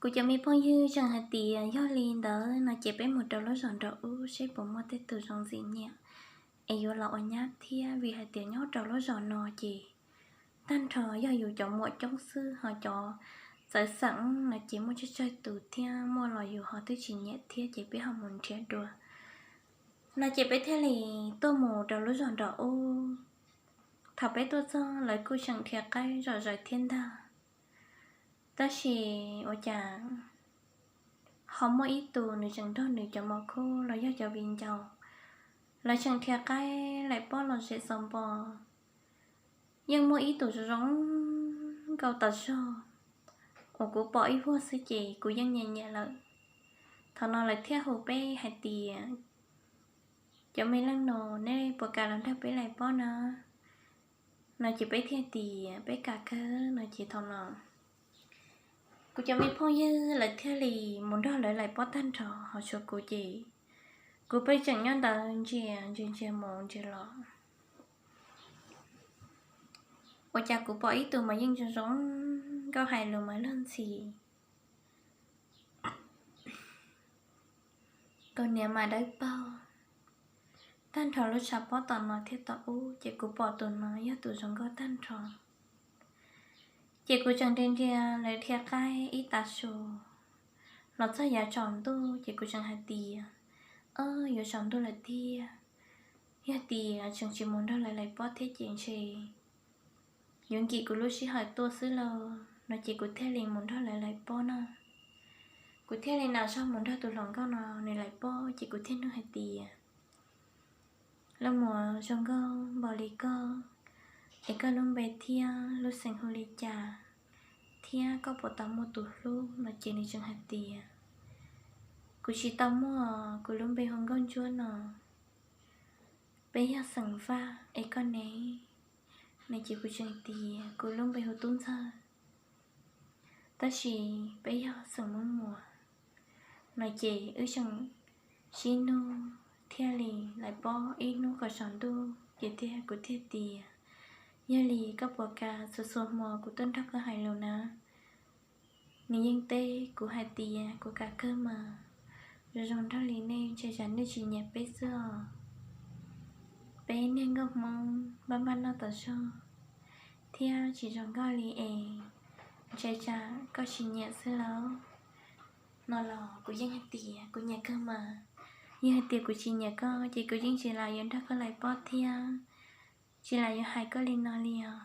Kuv cov me phooj ywg tseem hais tias yog li ntawd no ces peb mus rau lub zos nraum ub seb puas muaj tej tus zoo ntxim nyiam es yuav los ua nyab thiab, vim hais tias nyob rau lub zos no ces tag nrho yog yus cov muam coob xwb, ho cov txawv xeem no ces muaj tsawg tsawg tus thiab, muaj los yus ho twb tsis nyiam thiab, ces peb ho mus nrhiav dua. No ces peb thiaj li tuaj mus rau lub zos nraum ub. Thaum peb tuaj txog lawv kuj tseem nrhiav qaib zom zaws thiab ntag, tab sis ua cas ho muaj ib tus nws tseem nrog nws cov mos khub los yog cov viv ncaus, lawv tseem nrhiav qaib laim pob los zem xos npo. Yeej muaj ib tus zoo zoo nkauj tas zog uas kuv pom ib vuag xwb ces kuv yeej nyiam nyiam lawm. Thaum no lawv thiaj hu peb hais tias, cov me leej nus, nej puas kam los nrog peb laim pob na? No ces peb thiaj tias peb kam kawg no ces thaum no kuv cov me phooj ywg lawv thiaj li mus nrog lawv laim pob tag nrho, ho tshuav kuv ces kuv pheej tseem nyob ntawd ntsia ntsia ntsia mus ntsia los. Ua cas kuv pom ib tug mas yeej zoo zoo nkauj, hais lus mas luag ntxhi, kaus hniav mas dawb paug. Tag nrho lub tshav pob tom no thiab tom ub ces kuv pom tus no yog tus zoo nkauj tag nrho. Ces kuv tseem nrhiav nrhiav lawv dhia qaib ib tav su los txog yav tsaus ntuj ces kuv tseem hais tias, o, yuav tsaus ntuj lawm tiag, yog tias tseem tsis mus nrog lawv laim pob thiab ces ntshe yuav nkim kuv lub sij hawm tuaj xwb lauj. No ces kuv thiaj li mus nrog lawv laim pob na. Kuv thiaj li nam zog mus nrog tus hluas nkauj no nws laim pob ces kuv thiaj nug hais tias, leej muam zoo nkauj npaum li koj es koj lub npe thiab lub xeem hu li cas, thiab koj puas tau muaj tus hlub? No ces nws tseem hais tias, kuv tsis tau muaj, kuv lub npe hu Nkauj Ntsuab no. Peb yog xeem Vaj es koj ne? No ces kuv tseem tias kuv lub npe hu Tub Ntxawg, tab sis peb yog xeem Muab Muas. No ces wb tseem sib nug thiaj li laim pob ib hnub kom tsaus ntuj ces thiaj, kuv thiaj tias, yog li koj puas kam txhua txhua hmo kuv tuaj nrog koj hais lus na? Nws yeej teb kuv hais tias kuv kam kawg mas, zoo zoo nraug li nej ntshe tsam nej tsis nyiam peb xwb os. Peb niag nkauj Hmoob npaj npaj noj tas zog thiab tsis zoo nkauj li es ntshe tsam koj tsis nyiam xwb lauj. No los kuv yeej hais tias kuv nyiam kawg mas, yog hais tias kuv tsis nyiam koj ces kuv yeej tsis lam yuav nrog koj laim pob thiab, tsis lam yuav hais koj li no li os.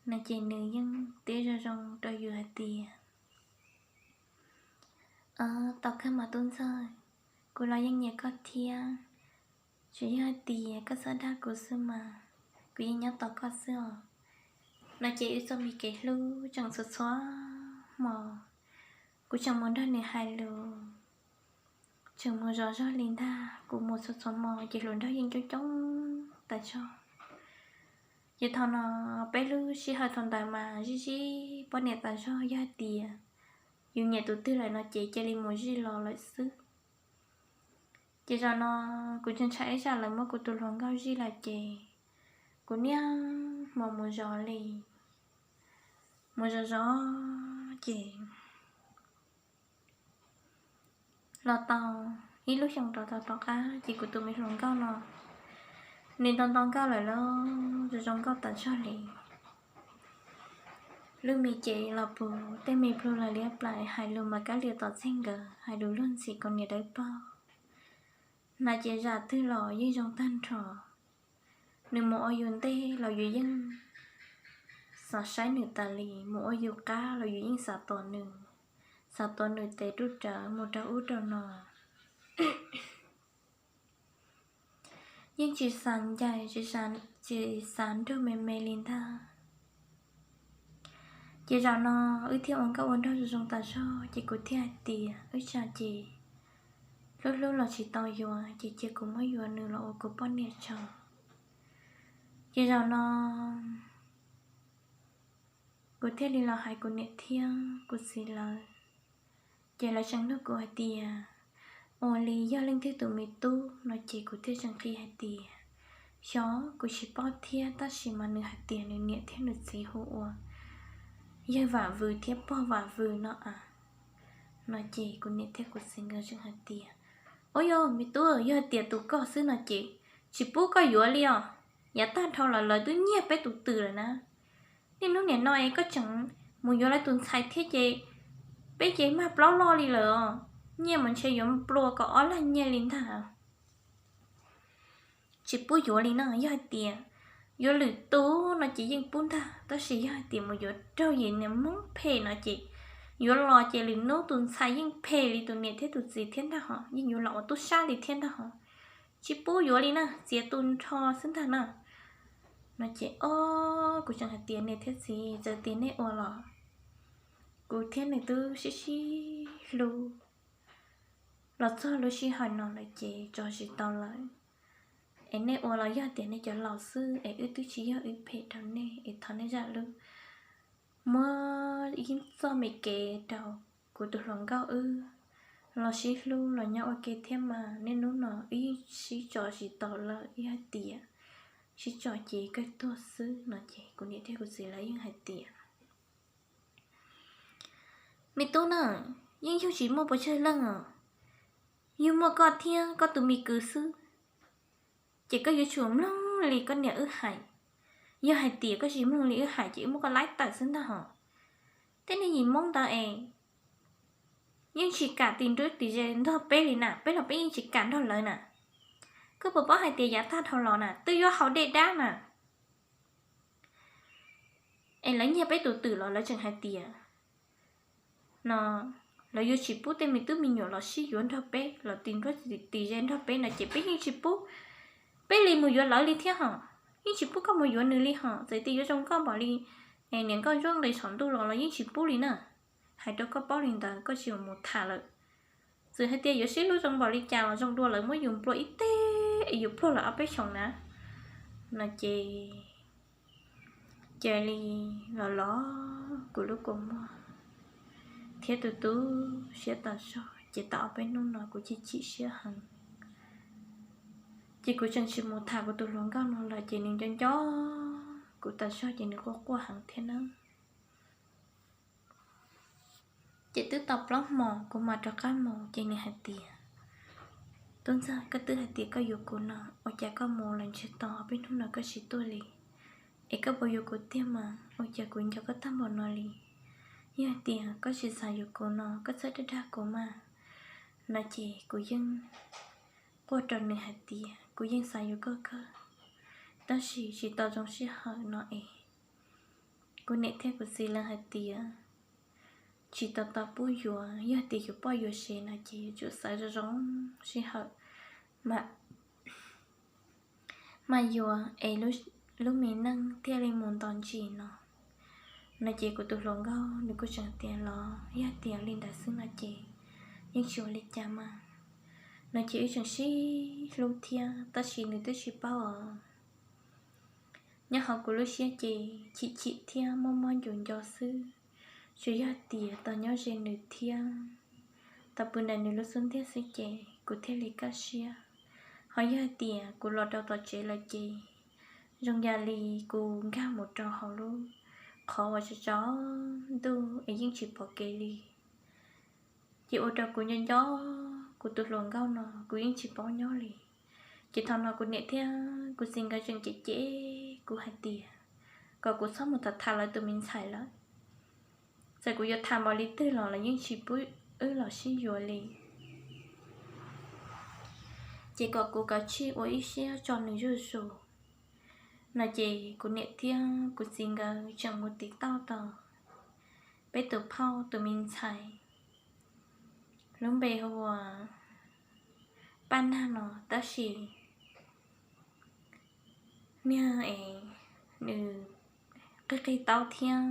No ces nws yeej teb zoo zoo rau yus hais tias, tau kawg mas Tub Ntxawg, kuv los yeej nyiam koj thiab, tsuas yog hais tias koj txhob dag kuv xwb mas, kuv yeej nyob tos koj xwb os. No ces wb txoj me kev hlub tseem txhua txhua hmo, kuv tseem mus nrog nws hais lus, tseem mus zov zog li ntag. Kuv mus txhua txhua hmo ces hluas nraug yeej coob coob tas zog. Ces thaum no peb lub sij hawm thaum ntawd mas zij zij poj niam tas zog, yog hais tias yus nyiam tus twg lawm no ces cia li mus zij los lawm xwb. Ces zaum no kuv ntshai ntshai ib zaj lawv muab kuv tus hluas nkauj zij lawm ces kuv niaj hmo mus zov li, mus zov zov ces los tau ib lub xyoo rov tau tom qab ces kuv tus me hluas nkauj no nws nto nto nkauj lawm lauj, zoo zoo nkauj tas zog li. Lub me cev los puv, tej me plhu los liab plam, hais lus mas kab lias tom txeeg nkawd, hais lus luag ntxhi kaus hniav dawb paug. Hnav cev zam twg los yeej zoo tag nrho. Nws mus ua yus ntej los yus yeej xav saib nws tas li, mus ua yus qab los yus yeej xav tos nws, xav tos nws tes rub rawv mus rau ub rau no. Yeej tsis xav ncaim, tsis xav nrug me me li ntag. Ces zaum no wb thiaj ua nkauj ua nraug zoo zoo tas zog, ces kuv thiaj hais tias wb tsam ces hlub hlub los tsis tau yuav, ces cia kuv muab yuav nws los ua kuv poj niam tso. Ces zaum no kuv thiaj li los hais kuv niam thiab kuv txiv lawv. Ces lawv tseem nug kuv hais tias, ua li yog leej twg tus me tub no? Ces kuv thiaj tseem qhia hais tias, xyov, kuv tsis paub thiab, tab sis mas nws hais tias nws niam thiab nws txiv hu ua yawg Vam Vws thiab pog Vam Vws no as. No ces kuv niam thiab kuv txiv nkawd tseem hais tias, Ua yog me tub, yog hais tias tus koj xwb no ces tsis pub koj yuav li os. Yav tag dhau los lawv twb nyiag peb tus twm lawm na. Niaj hnub nim no es koj tseem mus yuav lawv tus ntxhais thiab ces peb ces mag plaub loj li lawm os. Nyiaj mas ntshe yuav plua kom ob lag nyiaj li ntag. Tsis pub yuav li no. Yog hais tias yuav lwm tus no ces yeej pub ntag, tab sis yog hais tias mus yuav raug yim niag Hmoob phem no ces yuav los ces lwm hnub tus ntxhais yeej phem li tus niam thiab tus txiv thiab ntag hos, yeej yuav los ua tub sab li thiab ntag hos. Tsis pub yuav li na, txiav tu nrho xwb ntag na. No ces o, kuv tseem hais tias, Niam thiab txiv, txawm tias nej ua los kuv thiab nws twb sib sib hlub los txog lub sij hawm no lawm ces tso tsis tau lawm. Es nej ua los yog tias nej cov laus xwb es wb twb tsis yog wb phem rau nej, es thov nej zam lub, muab ib txoj me kev rau kuv tus hluas nkauj wb los sib hlub los nyob ua ke thiab mas. Niaj hnub no wb yeej sib tso tsis tau lawm, yog hais tias sib tso ces kawg tuag xwb. No ces kuv niam thiab kuv txiv lawv yeej hais tias, Me tub na, yeej yug tsis muaj pes tsawg leej os, yug muaj koj thiab koj tus me kwv xwb, ces koj yuav tsum mloog li koj niam wb hais. Yog hais tias koj tsis mloog li wb hais ces wb muab koj laib tawm xwb ntag hos. Tej niag yim Hmoob ntawd es yeej tsis kam tis nruab tis ze nrog peb li na, peb los peb yeej tsis kam nrog lawv na. Koj puas paub hais tias yav tag dhau los na twb yuav haus dej dab na, es lawv nyiag peb tus twm los lawv tseem hais tias no lawv yuav tsis pub tej me tub me nyuam los sib yuav nrog peb, los tis nruab tis ze nrog peb no ces peb yeej tsis pub peb li mus yuav lawv li thiab hos. Yeej tsis pub koj mus yuav nws li hos, txawm tias yuav zoo nkauj npaum li niam nkauj ntsuab nqis saum ntuj los los yeej tsis pub li na. Hais rau koj paub li ntawd koj tsis mus tham lawm. Txawm hais tias yuav sib hlub zoo npaum li cas los zoo dua lawv muab yus nplua ib teg es yus pluag lawm ob peb xyoos na. No ces cia li los los kuv lub kua muag thiab tus tub siab tas zog, ces tau ob peb hnub no kuv chim chim siab heev. Ces kuv tseem tsis mus tham kuv tus hluas nkauj no lawm ces nws nco nco kuv tas zog ces nws quaj quaj heev thiab na. Ces twb tau plaub hmo kuv mam rov qab mus ces nws hais tias, Tub Ntxawg, koj twb hais tias koj yuav kuv no, ua cas koj mus los ntshe tau ob peb hnub no koj tsis tuaj li? Es koj puas yuav kuv tiag mas, ua cas kuv nco koj tag npaum no li? Yog hais tias koj tsis xav yuav kuv no koj txhob dag dag kuv mas. No ces kuv yeej quaj rau nws hais tias kuv yeej xav yuav koj kawg, tab sis tsis tau zoo sij hawm no es kuv niam thiab kuv txiv lawv hais tias tsis tau tau pub yuav, yog tias yuav poj yuav sev no ces yuav tsum xav zoo zoo sij hawm mas yuav es lub me neej thiaj li mus nto ntsis no. No ces kuv tus hluas nkauj nws kuj tseem tias los yog tias li ntawd xwb no ces yeej tsis ua li cas mas. No ces wb tseem sib hlub thiab tab sis nws twb tsis paub os. Nyob hauv kuv lub siab ces chim chim thiab mob mob ncuav nco xwb. Tsuas yog tias tau nyob ze nws thiab tau pw ntawm nws lub xub ntiag xwb ces kuv thiaj li kaj siab. Ho yog hais tias kuv los rau tom tsev lawm ces zoo yam li kuv nkag mus rau hauv lub qhov uas tsaus tsaus ntuj es yeej tsis pom kev li. Ces ua rau kuv nco nco kuv tus hluas nkauj no kuv yeej tsis paub nyob li. Ces thaum no kuv niam thiab kuv txiv nkawd tseem cem cem kuv hais tias kom kuv txhob mus tham tham lawv tus me ntxhais lawm. Txawm kuv yuav tham npaum li twg los lawv yeej tsis pub wb los sib yuav li. Ces kom kuv kav tsij ua ib siab tso nws zuj zus. No ces kuv niam thiab kuv txiv nkawd tseem mus tiv tauj tau peb tus phauj tus me ntxhais lub npe hu ua Paj Nag no, tab sis niag es nws qig qig taub thiab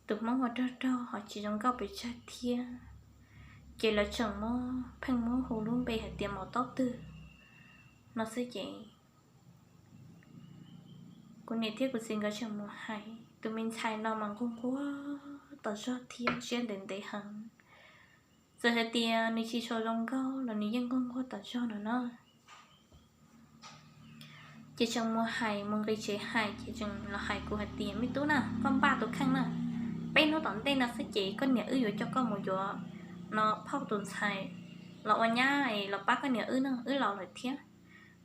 tus Hmoob ua rog rog ho tsis zoo nkauj pes tsawg thiab, ces lawv tseem muab pheej muab hu lub npe hais tias Maum Taub Twg no xwb ces kuv niam thiab kuv txiv nkawd tseem mus hais, tus me ntxhais no mas nquag nquag tas zog thiab siab ntev ntev heev. Txawm hais tias nws tsis tshua zoo nkauj los nws yeej nquag nquag tas zog no na. Ces tseem mus hais, mus nqis tsev hais ces tseem los hais kuv hais tias, Me tub na, koj npaj tus kheej na, peb hnub tom ntej no xwb ces koj niam wb yuav coj koj mus yuav no phauj tus ntxhais los ua nyab es los pab koj niam wb no, wb laus lawm thiab.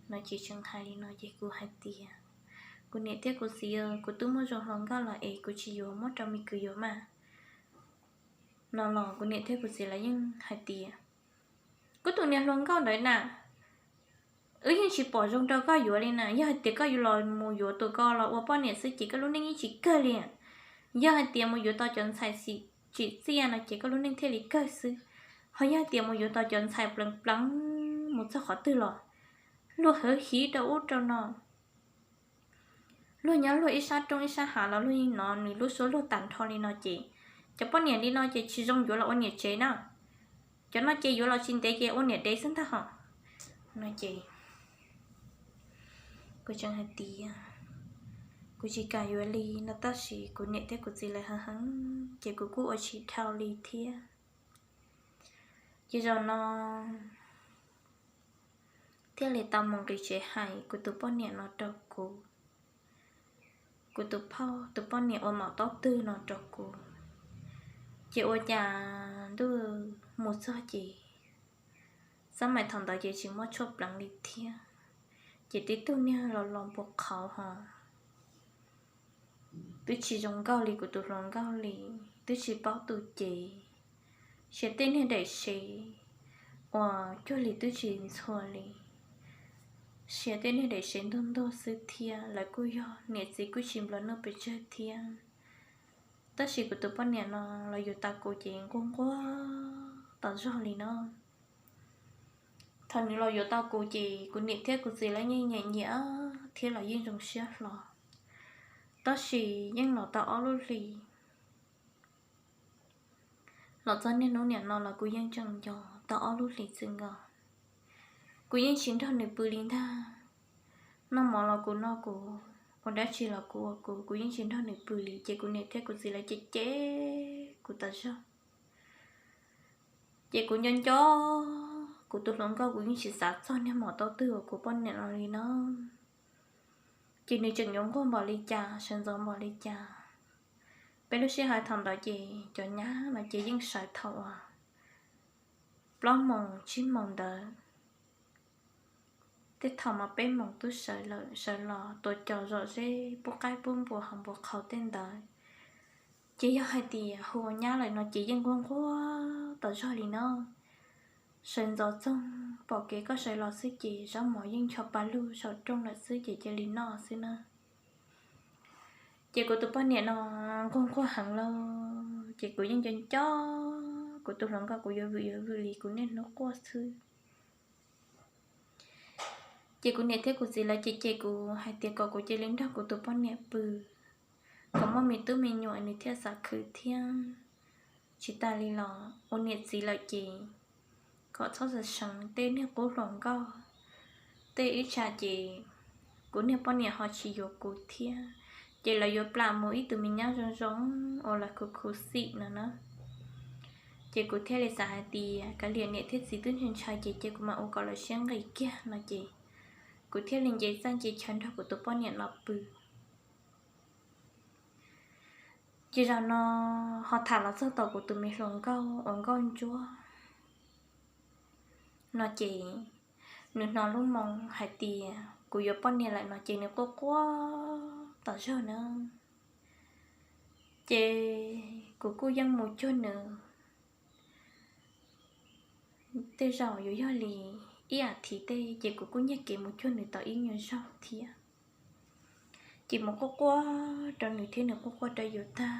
No ces tseem hais li no ces kuv hais tias, kuv niam thiab kuv txiv, kuv twb muaj zoo hluas nkauj los es kuv tsis yuav muab rau me kwv yuav mas. No los kuv niam thiab kuv txiv lawv yeej hais tias, kuv tus niag hluas nkauj ntawd na, wb yeej tsis pom zoo rau koj yuav li na. Yog hais tias koj yuav los mus yuav tus ko los ua poj niam xwb ces koj lub neej yeej tsis kawg li. Yog hais tias mus yuav tau cov ntxhais tsim txiaj no ces koj lub neej thiaj li kawg xwb. Ho yog hais tias mus yuav tau cov ntxhais pleev pleev mus txog qhov twg los luag hawv hiv rau ub rau no, luag nyob luag ib sab roob ib sab hav los luag yeej hnov nws lub suab luag tag nrho li no ces, cov poj niam li no ces tsis zoo yuav los ua niam tsev na. Cov no ces yuav los tsis ntev ces ua niam dev xwb ntag hos. No ces kuv tseem hais tias, kuv tsis kam yuav li no tab sis kuv niam thiab kuv txiv lawv heev heev ces kuv kuj ua tsis dhau li thiab. Ces zaum no thiaj li tau mus nqis tsev hais kuv tus poj niam no rau kuv, kuv tus phauj tus poj niam ua maum taub twg no rau kuv. Ces ua cas ntuj mus txog ces, xab mais thaum ntawd ces tsis muaj tshuaj pleev li thiab, ces tib tug niag los los npua qhauv hos, twb tsis zoo nkauj li kuv tus hluas nkauj li, twb tsis paub tu cev, sia tej niag daim sev uas cuag li twb tsis ntxhua li, sia tej niag daim sev ntuag ntuag xwb thiab lawv kuj yog niam txiv kuj tsis nplua nuj pes tsawg thiab. Tab sis kuv tus poj niam no los yuav tau kuv ces nquag nquag tas zog li no. Thaum nws los yuav tau kuv ces kuv niam thiab kuv txiv lawv yeej nyiam nyiam thiab los yeej zoo siab hlo, tab sis yeej los tau ob lub hlis. Los txog niaj hnub niam no los kuv yeej tseem nco tau ob lub hlis txwm nkaus. Kuv yeej tsis nrog nws pw li ntag. Noj mov los kuv noj kuv, ua dab tsi los kuv ua kuv, kuv yeej tsis nrog nws pw li ces kuv niam thiab kuv txiv lawv cem cem kuv tas zog. Ces kuv nco nco kuv tus hluas nkauj, kuv yeej tsis xav txog niag maum taub twg uas kuv poj niam no li no. Ces nws tseem yuav nquag npaum li cas, sawv ntxov npaum li cas. Peb lub sij hawm thaum ntawd ces cov nyab no ces yeej sawv thaum uas plaub moos tsib moos ntawd. Tej thaum mas peb moos twb sawv lawm, sawv los tuav cos zom zeb pub qaib pub npua hauv npua qhauv tej ntawd. Ces yog hais tias hu ua nyab lawm no ces yeej nquag nquag tas zog li no. Sawv ntxov txoog pom kev koj sawv los xwb ces zaub mov yeej ncho pa lug saum rooj lawm xwb ces cia li noj xwb na. Ces kuv tus poj niam no nquag nquag heev lawm ces kuv yeej nco nco kuv tus hluas nkauj, kuv yuav vwm yuav vwm li kuv niaj hnub quaj xwb. Ces kuv niam thiab kuv txiv lawv cem cem kuv hais tias kom kuv cia li nrog kuv tus poj niam pw, kom muaj me tub me nyuam nws thiaj xav khwv thiab. Tsis tas li los ua niam txiv lawm ces kom txhob xav seev tej niag qub hluas nkauj, tej ib tsam ces kuv niag poj niam ho tsis yuav kuv thiab, ces lawv yuav plam mus ib tug me nyab zoo zoo uas lawv khuv khuv xim no na. Ces kuv thiaj li xav hais tias kav liam niam thiab txiv twb ntshai ntshai ces cia kuv mam ua kom lawv siab nqis kiag no ces kuv thiaj li nce txaj nce chaw nrog kuv tus poj niam no pw. Ces zaum no ho tham los txog tau kuv tus me hluas nkauj uas nkauj ntsuab no ces nws hnov lub moo hais tias kuv yuav poj niam lawm no ces nws quaj quaj tas zog na. Ces kuv kuj yeej mus cuag nws tej zaum yuav yog li ib as thiv tej ces kuv kuj nyiag kev mus cuag nws tau ib nyuag zaug thiab. Ces mus quaj quaj rau nws thiab nws quaj quaj rau yus tag,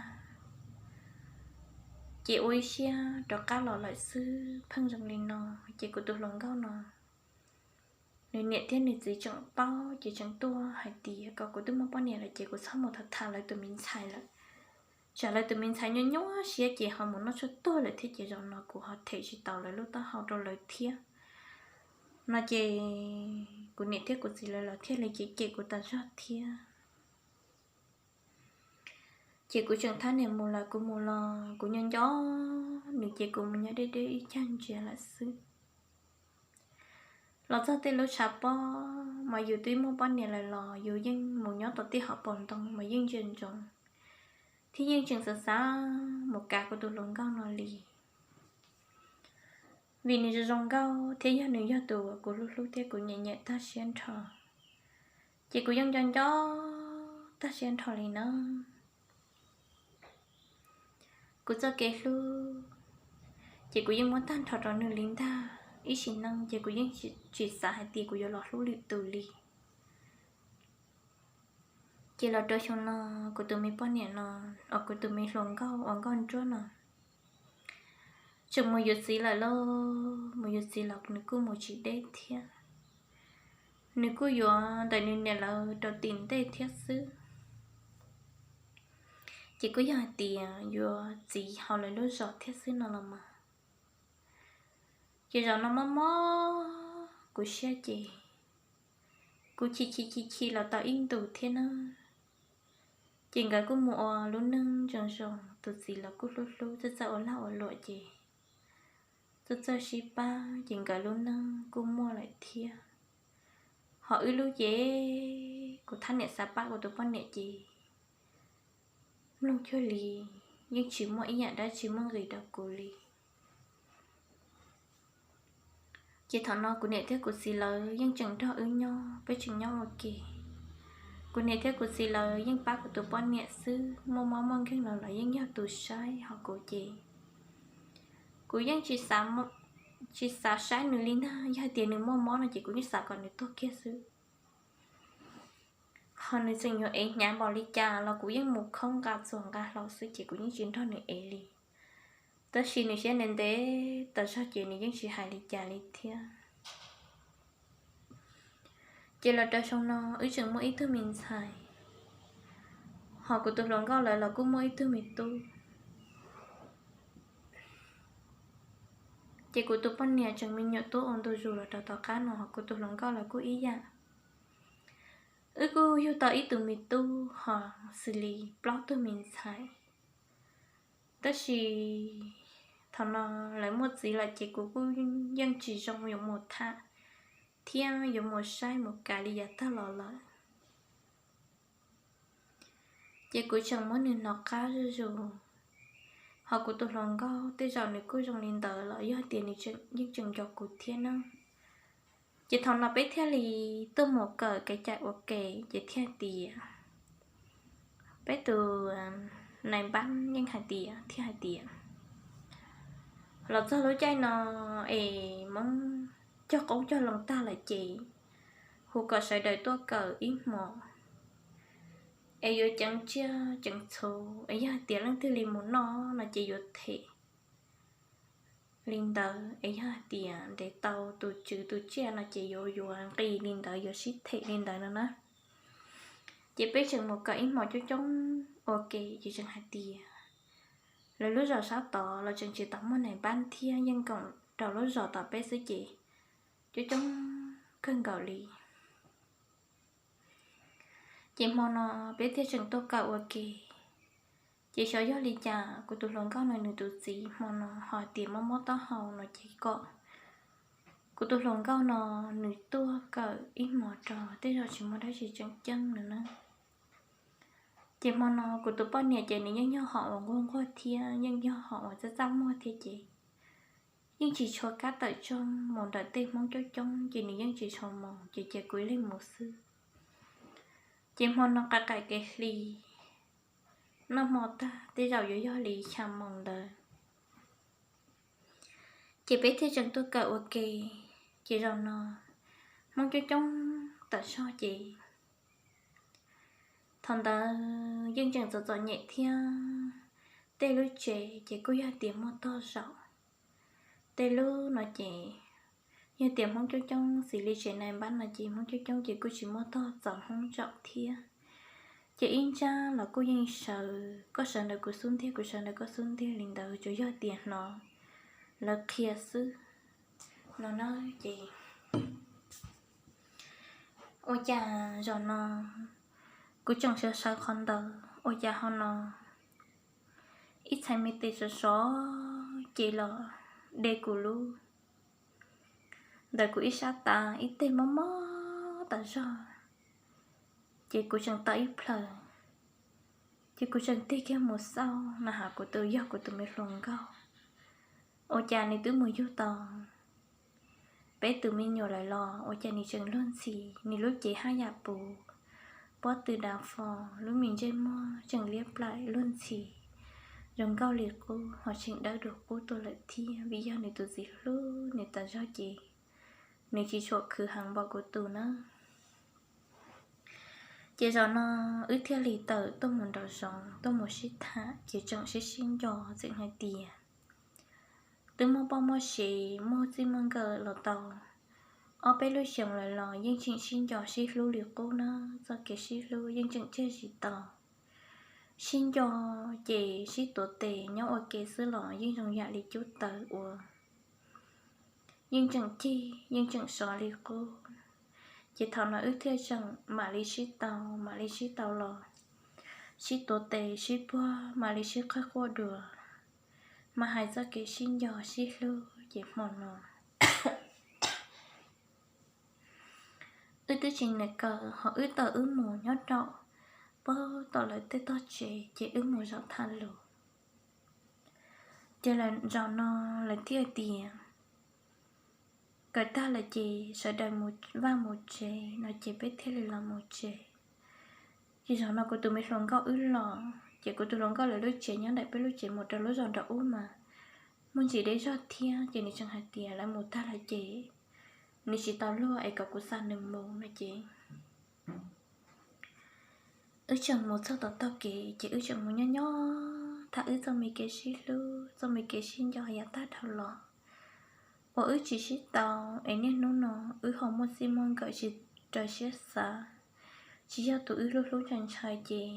ces ua ib siab rov qab los lawm xwb. Pheej zoo li no ces kuv tus hluas nkauj no, nws niam thiab nws txiv tseem paub ces tseem tuaj hais tias kom kuv twb muaj poj niam lawm ces kuv txhob mus tham tham lawv tus me ntxhais lawm, tsam lawv tus me ntxhais nyuaj nyuaj siab ces ho mus noj tshuaj tuag lawm thiab ces zaum no kuv ho them tsis tau lawv lub taub hau rau lawv thiab. No ces kuv niam thiab kuv txiv lawv los thiaj li cem cem kuv tas zog thiab. Ces kuv tseem thab niam mus lawm, kuv mus los kuv nyob nco nws ces kuv mus nyob deb deb ib cag ntsia lawm xwb. Los txog tej lub tshav pob mas yus twb muaj poj niam lawm los yus yeej mus nyob tom tej hauv paus ntoo mas yeej ntsia ntsoov, thiab yeej tseem xav xav mus kav kuv tus hluas nkauj no li. Vim nws zoo zoo nkauj thiab yog nws yog tus uas kuv hlub hlub thiab kuv nyiam nyiam tag siab nrho, ces kuv yeej nco nco tag siab nrho li na. Kuv txoj kev hlub ces kuv yeej muab tag nrho rau nws li ntag. Ib sim neej ces kuv yeej tsis xav hais tias kuv yuav los hlub lwm tus li. Ces los rau xyoo no, kuv tus me poj niam no, uas kuv tus me hluas nkauj uas nkauj nruab no, tseem mus yuav txiv lawm lauj. Mus yuav txiv los nws kuj mus tsis deb thiab. Nws kuj yuav ntawm nws niam lawv rau tim ntej thiab xwb. Ces kuj yog hais tias yuav txiv hauv lawv lub zos thiab xwb no los mas. Ces zaum no mob mob kuv siab ces kuv chim chim chim chim los tau ib ntus thiab na. Ces nkawd kuj mus ua lub neej zoo zoo, tus txiv los kuj hlub hlub, txawj txawj ua lag ua luam ces txawj txawj sib pab ces nkawd lub neej kuj muaj lawm thiab. Ho wb lub ces kuv thab niam xav pab kuv tus poj niam ces mloog cuag li yeej tsis muaj ib yam dab tsi muaj nqis rau kuv li. Ces thaum no kuv niam thiab kuv txiv lawv yeej tseem nrog wb nyob, peb tseem nyob ua ke. Kuv niam thiab kuv txiv lawv yeej pab kuv tus poj niam xwb, muaj mob muaj nkeeg los lawv yeej yog tus saib, ho kuv ces kuv yeej tsis xav saib nws li ntag. Yog hais tias nws muaj mob no ces kuv yeej xav kom nws tuag kiag xwb. Ho nws tseem yuav ev hnyav npaum li cas los kuv yeej mus khoob nqa txuas nqa hlau xwb ces kuv yeej tsis nrog nws ev li. Tab sis nws siab ntev ntev tas zog ces nws yeej tsis hais li cas li thiab. Ces los rau xyoo no wb tseem muaj ib tug me ntxhais, ho kuv tus hluas nkauj lawv los kuj muaj ib tug me tub. Ces kuv tus poj niam tseem me nyuam tuab ua ntu zus los rau tom qab no, ho kuv tus hluas nkauj lawv kuj ib yam. Wb kuj yug tau ib tug me tub ho xws li plaub tug me ntxhais. Tab sis thaum no lawv muaj txiv lawm ces kuv kuj yeej tsis zoo yuav mus tham thiab yuav mus saib mus kav li yav tag los lawm. Ces kuv tseem muab nws hnov qab zuj zus. Ho kuv tus hluas nkauj tej zaum nws kuj zoo li ntawd los yog tias nws yeej tseem nco kuv thiab na. Ces thaum no peb thiaj li tuaj mus kawm kev cai ua ke, ces thiaj tias, peb tus nais npab yeej hais tias, thiaj hais tias, los txog lub caij no es Hmoob cog qoob cog loo tag lawm ces hu kom sawv daws tuaj kawm ib hmos es yuav ceev tsiaj ceev txhu, es yog hais tias leej twg li mus noj no ces yuav them li ntawd, es yog hais tias ntes tau tus tswv tus tsiaj no ces yuav yuav nqi li ntawd, yuav sib them li ntawd no na. Ces peb tseem mus kawm ib hmos coob coob ua ke, ces tseem hais tias lawv lub zos sab tod los tseem tsis tau muaj nais npab thiab, yeej koom rau lub zos tom peb xwb ces coob coob kawg nkaus li. Ces hmo no peb thiaj tseem tuaj kawm ua ke. Ces xyov yog li cas kuv tus hluas nkauj no nws tus txiv hmo no ho tias mob mob taub hau no ces kom kuv tus hluas nkauj no nws tuaj kawm ib hmos rau, tej zaum tsis muaj dab tsi tseem ceeb no na. Ces hmo no kuv tus poj niam ces nws yeej yog hom uas nquag nquag thiab yeej yog hom uas txaj txaj muag thiab ces yeej tsis tshua kab tawm tsog mus nram tej Hmoob coob coob ces nws yeej tsis tshua mus ces cia kuv ib leeg mus xwb. Ces hmo no qaim qaim kev hli, noj hmo tag tej zaum yuav yog li xya moos ntawd, ces peb thiaj tseem tuaj kawm ua ke. Ces zaum no Hmoob coob coob tawm zog ces thaum ntawd yeej tseem txom txom nyem thiab, tej lub tsev ces kuj yog tias muaj tog zaum. Tej lub no ces yog tias Hmoob coob coob xws li tsev nais npab no ces Hmoob coob coob ces kuj tsis muaj tog txaus Hmoob zaum thiab. Ces ib ntsab los kuj yeej sawv, koj sawv ntawm kuv xub ntiag, kuv sawv ntawm koj xub ntiag li ntawd, tsuas yog tias hnov lawv qhia xwb no na. Ces ua cas zaum no kuv tseem sawv sawv qhov ntawd ua cas ho no ib txhais me tes sov sov ces los de kuv lub, ntawm kuv ib sab tav ib teg mob mob tas zog, ces kuv tseem tau ib plhaw, ces kuv tseem tig kiag mus xauj na has kuv tus, yog kuv tus me hluas nkauj, ua cas nws twb mus yug tau peb tus me nyuam lawm los ua cas nws tseem luag ntxhi, nws lub cev haj yam puv, pob tw dav fo, lub me ntsej muag tseem liab plaim luag ntxhi, zoo nkauj li qub ho tseem dawb dua qub tuaj lawm thiab. Vim yog nws tus txiv hlub nws tas zog ces nws tsis tshua khwv heev npaum kuv tus na. Ces zaum no wb thiaj li tawm tuaj mus nraum zoov tuaj mus sib tham ces tseem sib sib nco tseem hais tias twb muaj poj muaj sev muaj txij muaj nkawm los tau ob peb lub xyoos lawm los yeej tseem sib nco sib hlub li qub na. Txoj kev sib hlub yeej tseem tseg tsis tau. Sib nco ces sib tuav tes nyob ua ke xwb los yeej zoo yam li cub taws uas yeej tseem cig yeej tseem sov li qub. Ces thaum no wb thiaj tseem mam li sib tau mam li sib tau los sib tuav tes sib puag mam li sib qawg quaj dua, mas hais txoj kev sib nco sib hlub ces hmo no wb twb tsis niam kawm ho wb tawm wb mus nyob rau puag tom lawv tej tog tsev ces wb mus zaum tham lus. Ces zaum no lawv thiaj tias kawm tag lawm ces sawv daws mus vaj mus tsev no ces peb thiaj li los mus tsev. Ces zaum no kuv tus me hluas nkauj wb los ces kuv tus hluas nkauj lawv lub tsev nyob ntawm peb lub tsev mus rau lub zos nraum ub mas muaj ntsis deb zog thiab ces nws tseem hais tias lawv mus tag lawm ces nws tsis tau luag es kom kuv xa nws mus no ces wb tseem mus txog tom tog kev ces wb tseem mus nyob nyob tham wb txoj me kev sib hlub txoj me kev sib nco yav tag dhau los uas wb tsis sib tau es niaj hnub no wb ho muaj txij muaj nkawm tsis raws siab xav, tsis yog tus wb hlub hlub ntshai ntshai ces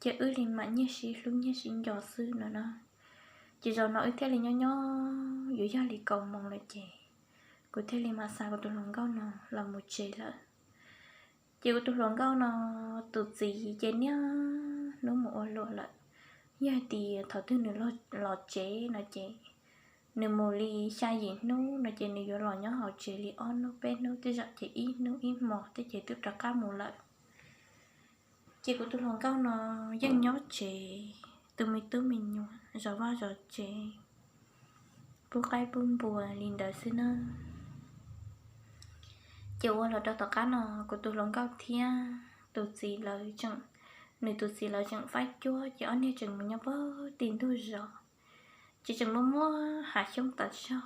ces wb li mam nyiag sib hlub nyiag sib nco xwb no na. Ces zaum no wb thiaj li nyob nyob yuav yog li kaum moos lawm ces kuv thiaj li mam xa kuv tus hluas nkauj no los mus tsev lawm. Ces kuv tus hluas nkauj no tus txiv ces niaj hnub mus ua luam lawm, yog hais tias thaum twg nws los tsev no ces nws mus li xya yim hnub no ces nws yuav los nyob hauv tsev li ob hnub peb hnub tej zaum ces ib hnub ib hmos tej ces twb rov qab mus lawm. Ces kuv tus hluas nkauj no yeej nyob tsev, tus me tub me nyuam zov vaj zov tsev, pub qaib pub npua li ntawd xwb na. Ces ua los rau tom qab no kuv tus hluas nkauj thiab tus txiv lawv tseem, nws tus txiv lawv tseem faib cuab ces ob niag tseem mus nyob puag tim ntug zos, ces tseem muaj muaj hav xyoob tas zog.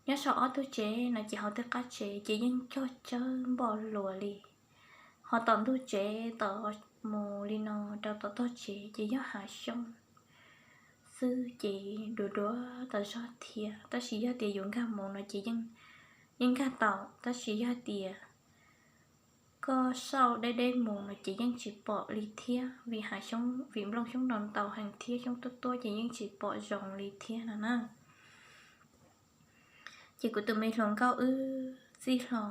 Nyob saum ob tug tsev no ces hauv tej qab tsev ces yeej cog tsawb npoj luas li. Ho tom ntug tsev tom mus li no rau tom tog tsev ces yog hav xyoob xwb ces duav duav tas zog thiab. Tab sis yog tias yuav nkag mus no ces yeej nkag tau, tab sis yog tias koj xauj deb deb mus no ces yeej tsis pom li thiab, vim hav xyoob vim nplooj xyoob no ntau heev thiab xyoob tuab tuab ces yeej tsis pom zoo li thiab no na. Ces kuv tus me hluas nkauj wb txij hlo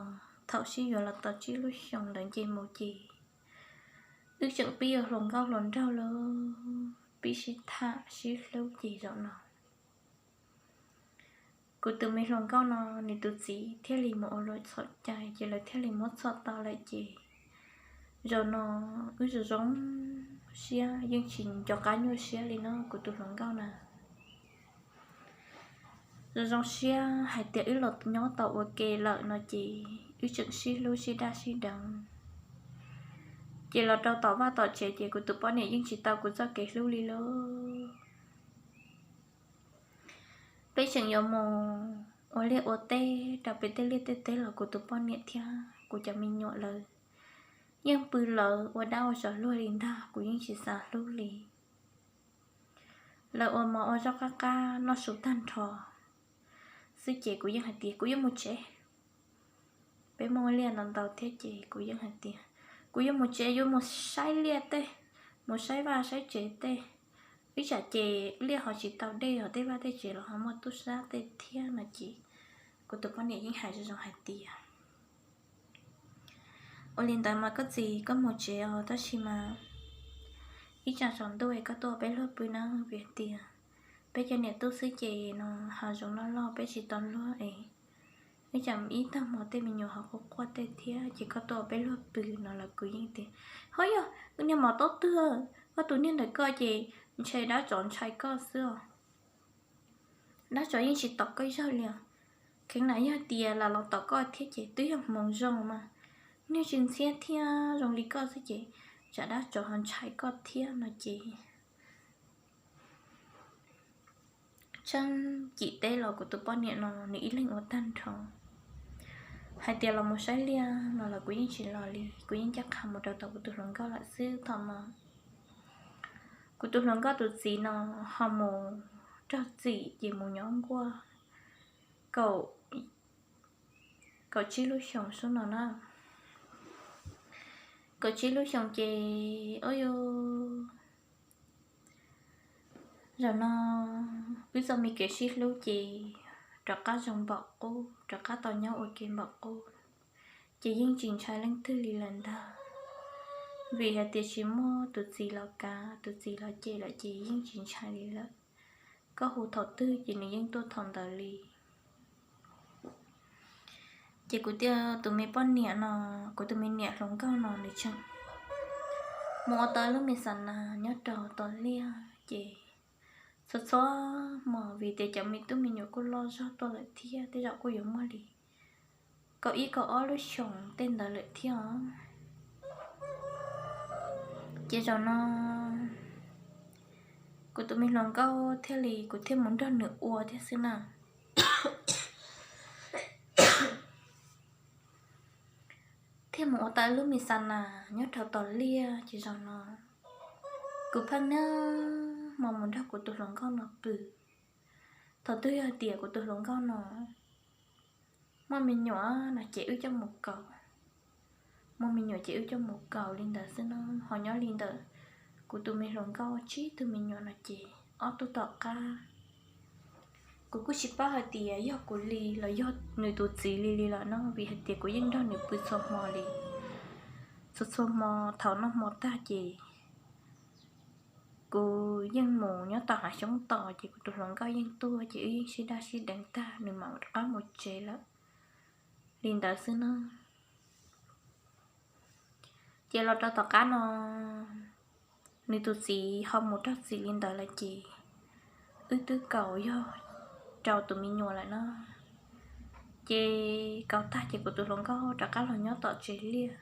thaum sib yuav los tau tsib lub xyoo ntawd nce mus ces wb tseem pib ua hluas nkauj hluas nraug lawm, pib sib tham sib hlub ces zaum no kuv tus me hluas nkauj no nws tus txiv thiaj li mus ua luam txhaum cai ces lawv thiaj li muab txhom tau lawm ces zaum no wb zoo zoo siab yeej tsis nco qab nyuaj siab li no kuv tus hluas nkauj na. Zoo zoo siab hais tias wb los nyob tau ua ke lawm no ces wb tseem sib hlub sib daj sib deev. Ces los rau tom vaj tom tsev ces kuv tus poj niam yeej tsis tau kuv txoj kev hlub li lauj. Peb tseem yuav mus ua liaj ua teb rau pem tej liaj tej teb los kuv tus poj niam thiab kuv cov me nyuam lawv yeej pw lawv ua dab ua tsov luag li ntag, kuv yeej tsis xav hlub li. Lawv ua mov ua zaub qab qab noj su tag nrho xwb ces kuv yeej hais tias kuv yuav mus tsev. Peb muaj liaj ntau ntau thiab ces kuv yeej hais tias kuv yuav mus tsev, yuav mus saib liaj tej, mus saib vaj saib tsev tej. Ib tsam ces liaj ho tsis tau dej ho tej vaj tej tsev los ho muaj tub sab tej thiab no ces kuv tus poj niam yeej hais zoo zoo hais tias ua li ntawd mas koj txiv koj mus tsev os, tab sis mas ib tsam tsaus ntuj es koj tuaj ua peb luag pw na, vim tias peb cov niam tub xwb ces no hav zoov loj loj peb tsis tau luag es ib tsam ib tag hmo tej me nyuam ho quaj quaj tej thiab ces koj tuaj ua peb luag pw no los kuv yeej tias ho yog kuv niag mos taub twg, koj tus niag ntawm koj ces ntshe dab tsov ntshai koj xwb os. dab tsov yeej tsis tom koj ib zaug li os. Kheev lam yog tias lam los tom koj thiab ces twb yog hmoov zoo mas, niag tsis ntxhiab thiab zoo li koj xwb ces tsam dab tsov ho ntshai koj thiab no ces tseeb cim teb los kuv tus poj niam no nws ib leeg ua tag nrho. Hais tias los mus saib liaj no los kuv yeej tsis los li, kuv yeej ncaj qha mus rau tom kuv tus hluas nkauj lawm xwb thaum no. Kuv tus hluas nkauj tus txiv no ho mus raug txim ces mus nyob nkuaj kaum tsib lub xyoos xwb no na. Kaum tsib lub xyoos ces ua yuav zaum no wb txoj me kev sib hlub ces rov qab zoo npaum qub, rov qab tau nyob ua ke npaum qub. Ces yeej tsis ntshai leej twg li lawm ntag, vim hais tias tsis muaj tus txiv los kav tus txiv los cem lawm ces yeej tsis ntshai li lawm. Koj hu thaum twg ces nws yeej tuaj thaum ntawd li. Ces kuv tus me poj niam no, kuv tus me niam hluas nkauj no nws tseem mus ua tau lub me xa nas nyob rau tom liaj ces txhua txhua hmo vim tias cov me tub me nyuam kuj loj zog tuaj lawm thiab tej zaum kuj yuav muaj li kaum ib kaum ob lub xyoos tej ntawd lawm thiab os. Ces zaum no kuv tus me hluas nkauj thiaj li kuv thiaj mus nrog nws ua thiab xwb na. Thiaj mus ua tau lub me xa nas nyob rau tom liaj ces zaum no kuv pheej niaj hmo mus nrog kuv tus hluas nkauj no pw. Thaum twg yog tias kuv tus hluas nkauj no muaj me nyuam no ces wb coj mus kaus, muaj me nyuam ces wb coj mus kaus li ntawd xwb no. Ho nyob li ntawm kuv tus me hluas nkauj tsib tug me nyuam no ces ob tug tom qab kuv kuj tsis paub hais tias yog kuv li los yog nws tus txiv li li lawm no, vim hais tias kuv yeej nrog nws pw txhua hmo li. Txhua txhua hmo thaum noj hmo tag ces kuv yeej mus nyob tom hav xyoob tos ces kuv tus hluas nkauj yeej tuaj ces wb yeej sib daj sib deev tag nws mam rov qab mus tsev lawm li ntawd xwb na. Ces los rau tom qab no nws tus txiv ho mus raug txim li ntawd lawm ces wb twb kaus yog rau tus me nyuam lawm na. Ces kaus tag ces kuv tus hluas nkauj rov qab los nyob tom tsev liaj,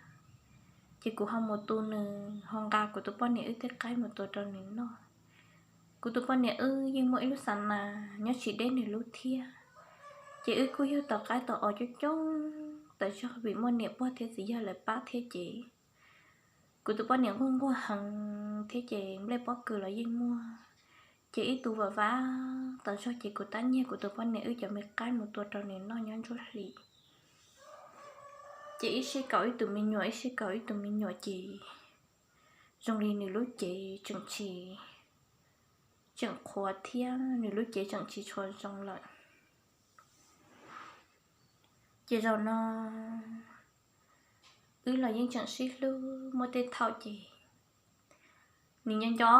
ces kuv ho mus tu nws ho nqa kuv tus poj niam wb tej qaib mus tua rau nws noj. Kuv tus poj niam wb yeej muaj ib lub xa nas nyob tsis deb nws lub thiab, ces wb kuj yug tau qaib tau os coob coob tas zog vim muaj niam pog thiab txiv yawg lawv pab thiab ces kuv tus poj niam nquag nquag heev thiab ces nplej pob kws los yeej muaj. Ces ib tug vam vam tas zog ces kuv tab nyiag kuv tus poj niam wb cov me qaib mus tua rau nws noj nyob ntsuab hlis. Ces ib sij kaus ib tug me nyuam ib sij kaus ib tug me nyuam ces zoo li nws lub cev tseem tsis, tseem qhuav thiab nws lub cev tseem tsis tshua zoo lawm. Ces zaum no wb los yeej tseem sib hlub, muaj tej thaum ces nws nco nco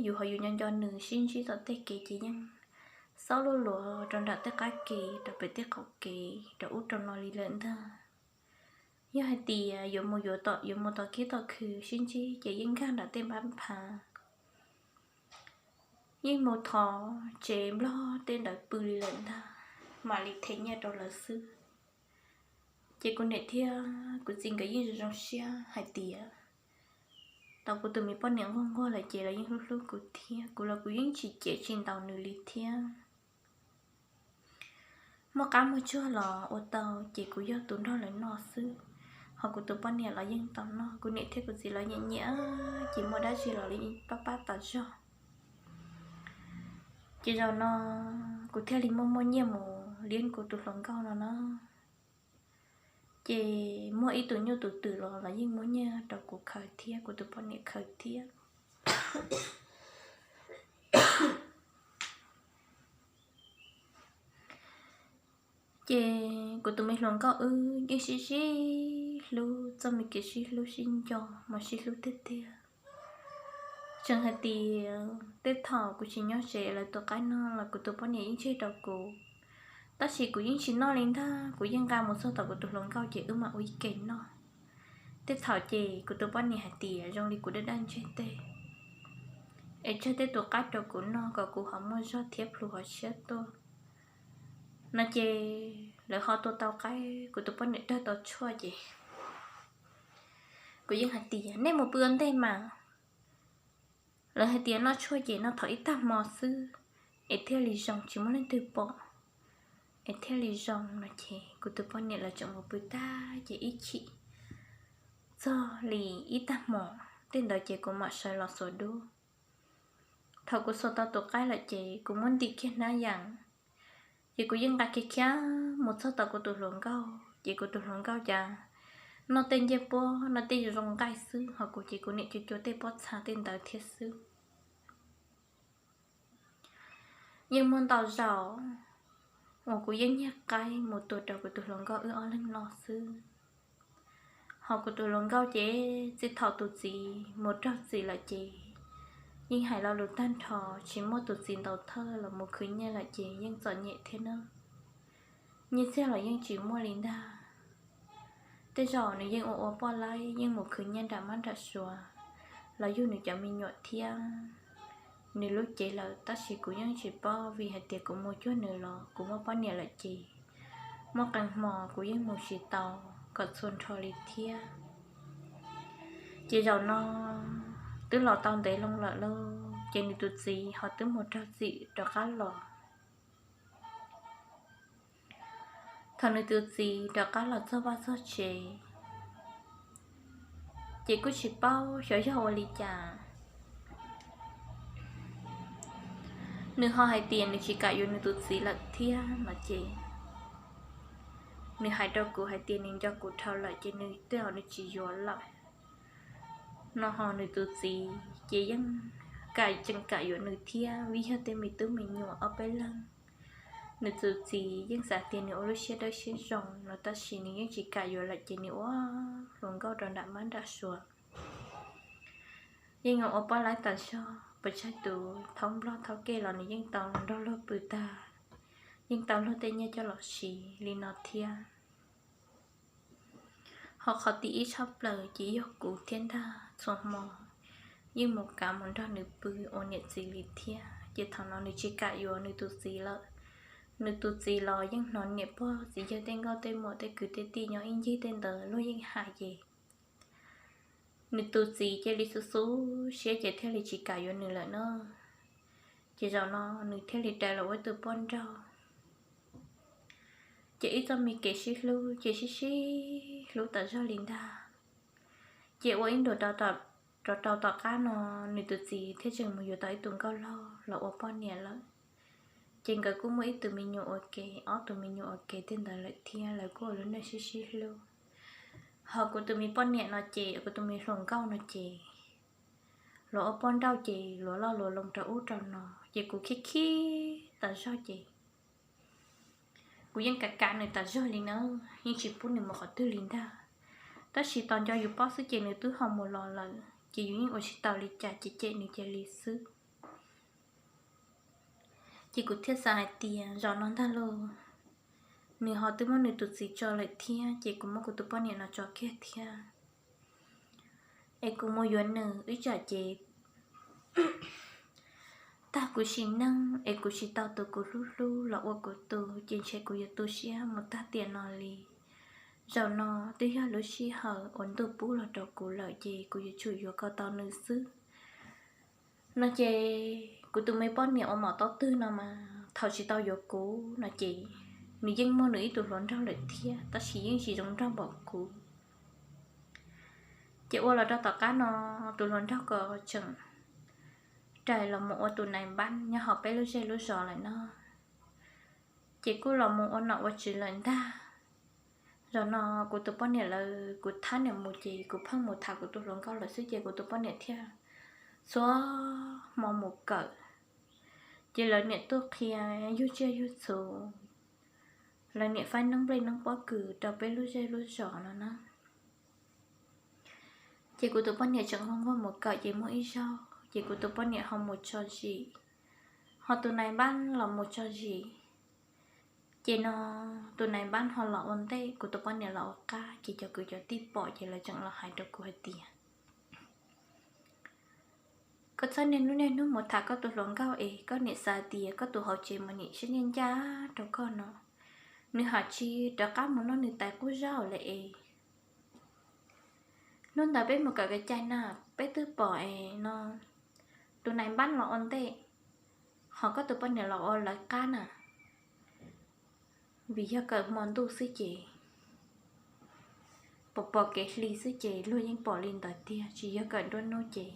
yus ho yus nco nco nws, sib ntsib tom tej kev ces yeej xaub luj luas rau nram tej qab kev rau pem tej qaum kev rau ub rau no li lawm ntag. Yog hais tias yuav mus yuav tom, yuav mus tom kib tom khw sib ntsib ces yeej nkag nram tej npab phav, yeej mus thov tsev nplog tej ntawd pw li lawm ntag, mam li them nyiaj rau lawv xwb. Ces kuv niam thiab kuv txiv nkawd yeej zoo zoo siab hais tias tau kuv tus me poj niam nquag nquag lawm ces lawv yeej hlub hlub kuv thiab, kuv los kuv yeej tsis cem tsis ntaus nws li thiab. Muaj qab muaj tsuag los ua tau ces kuv yog tus nrog lawv noj xwb, ho kuv tus poj niam los yeej tau noj. Kuv niam thiab kuv txiv los nyiam nyiam, ces muaj dab tsi los lawv yeej pab pab tas zog. Ces zaum no kuv thiaj li muaj muaj nyiaj mus liab kuv tus hluas nkauj no na. Ces muaj ib tug nyuj tus twm los los yeej muab nyiaj rau kuv khaws thiab kuv tus poj niam khaws thiab. Ces kuv tus me hluas nkauj wb yeej sib sib hlub, txoj me kev sib hlub sib nco mas sib hlub tiag tiag. Tseem hais tias tej thaum kuv tsis nyob tsev lawv tua qaib noj los kuv tus poj niam yeej tseg rau kuv, tab sis kuv yeej tsis noj li ntag, kuv yeej nqa mus txog tom kuv tus hluas nkauj ces wb mam ua ib ke noj. Tej thaum ces kuv tus poj niam hais tias zoo li kuv daj daj ntseg teg, es tseg tej tus qaib rau kuv noj kom kuv ho muaj zog thiab plhus hauv siab tuaj. No ces lawv ho tua tau qaib, kuv tus poj niam dawj tau tshuaj ces kuv yeej hais tias nej mus pw ua ntej mas. Lawv hais tias noj tshuaj ces noj thaum ib tag hmo xwb es thiaj li zoo, tsis muaj leej twg pom es thiaj li zoo no ces kuv tus poj niam lawv tseem mus pw tag ces ib chim txog li ib tag hmo tej ntawd ces kuv mam sawv los xuas dub. Thaum kuv xuas tau tus qaib lawm ces kuv muab ntim kiag hnab yas, ces kuv yeej nqa kiag khiav mus txog tom kuv tus hluas nkauj ces kuv tus hluas nkauj cas noj tej ncej puab noj tej zoo nqaij xwb, ho kuv ces kuv niam cua cua tej pob txha tej ntawd thiab xwb. Yeej muaj ntau zaus uas kuv yeej nyiag qaib mus tua rau kuv tus hluas nkauj wb ob leeg noj xwb. Ho kuv tus hluas nkauj ces txij thaum tus txiv mus raug txim lawm ces yeej hais lo lus tag nrho, tsis muaj tus txiv ntaus thawj los mus khwv nyiaj lawm ces yeej txom nyem thiab na. Nyiaj txiag los yeej tsis muaj li ntag. Tej zaum nws yeej ua ua poj laib yeej mus khwv nyiaj nram mab nram suav los yug nws cov me nyuam thiab nws lub cev lawm, tab sis kuv yeej tsis paub vim hais tias kuv mus cuag nws los kuv muaj poj niam lawm ces muaj qee hmo kuv yeej mus tsis tau kom txhua nrho li thiab. Ces zaum no twb los tau ntev loo lawm lauj, ces nws tus txiv ho twb mus raug txim rov qab los. Thaum nws tus txiv rov qab los txog vaj txog tsev, ces kuj tsis paub xyov yog ua li cas, nws ho hais tias nws tsis kam yuav nws tus txiv lawm thiab no ces nws hais rau kuv hais tias nws nco kuv dhau lawm ces nws tej zaum nws tsis yuav lawm no. Ho nws tus txiv ces yeej kam, tseem kam yuav nws thiab vim yog tej me tub me nyuam ob peb leeg. Nws tus txiv yeej xav tias nws ua lub siab dawb siab zoo no, tab sis nws yeej tsis kam yuav lawm ces nws ua hluas nkauj rau nram mab nram suav. Yeej ua poj laib tas zog, pes tsawg tus thaub nplog thaub kej los nws yeej tau nrog luag pw tag, yeej tau luag tej nyiaj coj los siv li no thiab. Ho qhov tim ib tshaj plaws ces yog kuv thiab ntag, txhua hmo yeej mus kav mus nrog nws pw ua niam txiv li thiab. Ces thaum no nws tsis kam yuav nws tus txiv lawm, nws tus txiv los yeej hnov niam pog txiv yawg tej nkauj tej muam tej kwv tej tij nyob ib ncig tej ntawd luag yeej hais ces nws tus txiv cia li xub xub siab ces thiaj li tsis kam yuav nws lawm na. Ces zaum no nws thiaj li rais los ua ib tug poj nrauj. Ces ib txoj me kev sib hlub ces sib sib hlub tas zog li ntag. Ces ua ib ntus rau rau tom qab no nws tus txiv thiaj tseem mus yuav tau ib tug nkauj laug los ua poj niam lawm. Ces nkawd kuj muaj ib tug me nyuam ua ke, ob tug me nyuam ua ke tej ntawd lawm thiab, lawv kuj ua lub neej sib sib hlub. Ho kuv tus me poj niam no ces, kuv tus me hluas nkauj no ces luag ua poj nrauj ces luag loj luag loo rau ub rau no ces kuv khib khib tas zog ces kuv yeej kav kav nws tas zog li na, yeej tsis pub nws mus qhov twg li ntag. Tab sis tos nco yus paub xwb ces nws twb ho mus los lawm ces yus yeej ua tsis tau li cas ces cem nws cia li xwb. Ces kuv thiaj xav hais tias zaum no ntag lauj, nws ho twb muab nws tus txiv tso lawm thiab ces kuv muab kuv tus poj niam no tso kiag thiab es kuv mus yuav nws ib tsam ces tag kuv sim neej es kuv tsis tau tus kuv hlub hlub los ua kuv tus ces ntshe kuv yuav tu siab mus tag tiam no li. Zaum no twb yog lub sij hawm uas ntuj pub los rau kuv lawm ces kuv yuav tsum yuav kom tau nws xwb no ces kuv tus me poj niam uas mom tob twg no mas thaum tsis tau yuav kuv no ces nws yeej muaj nws ib tug hluas nraug lawm thiab tab sis yeej tsis zoo nraug npaum kuv. Ces ua los rau tom qab no tus hluas nraug ko tseem rais los mus ua tus nais npab nyob hauv peb lub zej lub zos lawm no. Ces kuj los mus ua nom ua tswv lawm ntag. Zaum no kuv tus poj niam lawv kuv thab niam mus ces kuv pheej mus tham kuv tus hluas nkauj lawm xwb ces kuv tus poj niam thiaj txhua hmo mus kawm. Ces lawv niam tuaj qhia yug tsiaj yug txhu, lawv niam faib noob nplej noob pob kws rau peb lub zej lub zos no na. Ces kuv tus poj niam tseem nquag nquag mus kawm ces muaj ib zaug ces kuv tus poj niam ho mus tso zis, ho tus nais npab los mus tso zis. Ces no tus nais npab ho los ua ntej, kuv tus poj niam los ua qab, ces cov kwv cov tij pom ces lawv tseem los hais rau kuv hais tias, koj txhob niaj hnub niaj hnub mus tham koj tus hluas nkauj es koj niam xav tias koj tus hauv tsev mas niam siab ncaj ncaj rau koj no. nws hais tsis rov qab mus noj nws tais qub zaub lawm es. Hnub ntawd peb mus kawm kev cai na, peb twb pom es no tus nais npab los ua ntej, ho koj tus poj niam los ua lawv qab na. Vim yog kawm hmo ntuj xwb ces pom pom kev hli xwb ces luag yeej pom li ntawd tiag, tsis yog kawm nruab hnub ces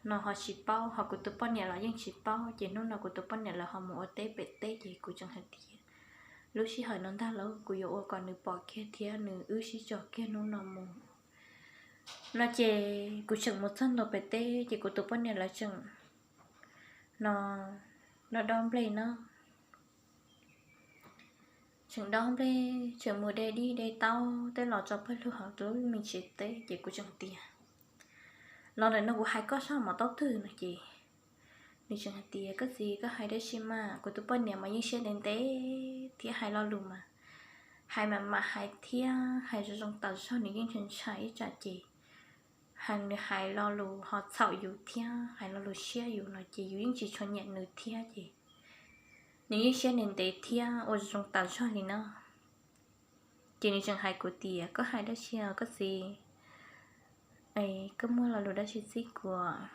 no ho tsis paub, ho kuv tus poj niam los yeej tsis paub. Ces hnub no kuv tus poj niam lawv ho mus ua teb pem teb ces kuv tseem hais tias lub sij hawm no ntag lauj, kuv yuav ua kom nws pom kiag thiab nws wb sib tso kiag hnub no mus no ces kuv tseem mus txog ntua pem teb ces kuv tus poj niam lawv tseem no dob dob nplej no, tseem dob nplej tseem mus de dib de taub tej los tso pawg lug hauv lub me tsev teb ces kuv tseem tias los ntawm no kuv hais koj soj mov taub twg no ces nws tseem hais tias koj txiv koj hais dab tsi mas, kuv tus poj niam mas yeej siab ntev ntev thiab hais lo lus mas hais mas mas hais thiab hais zoo zoo tas zog, nws yeej ntshai ntshai ib tsam ces hais nws hais lo lus ho txhaum yus thiab hais lo lus siab yus no ces yus yeej tsis tshua nyiam nws thiab ces nws yeej siab ntev ntev thiab ua zoo zoo tas zog li no. Ces nws tseem hais kuv tias koj hais dab tsi os koj txiv, koj muaj lo lus dab tsi txib kuv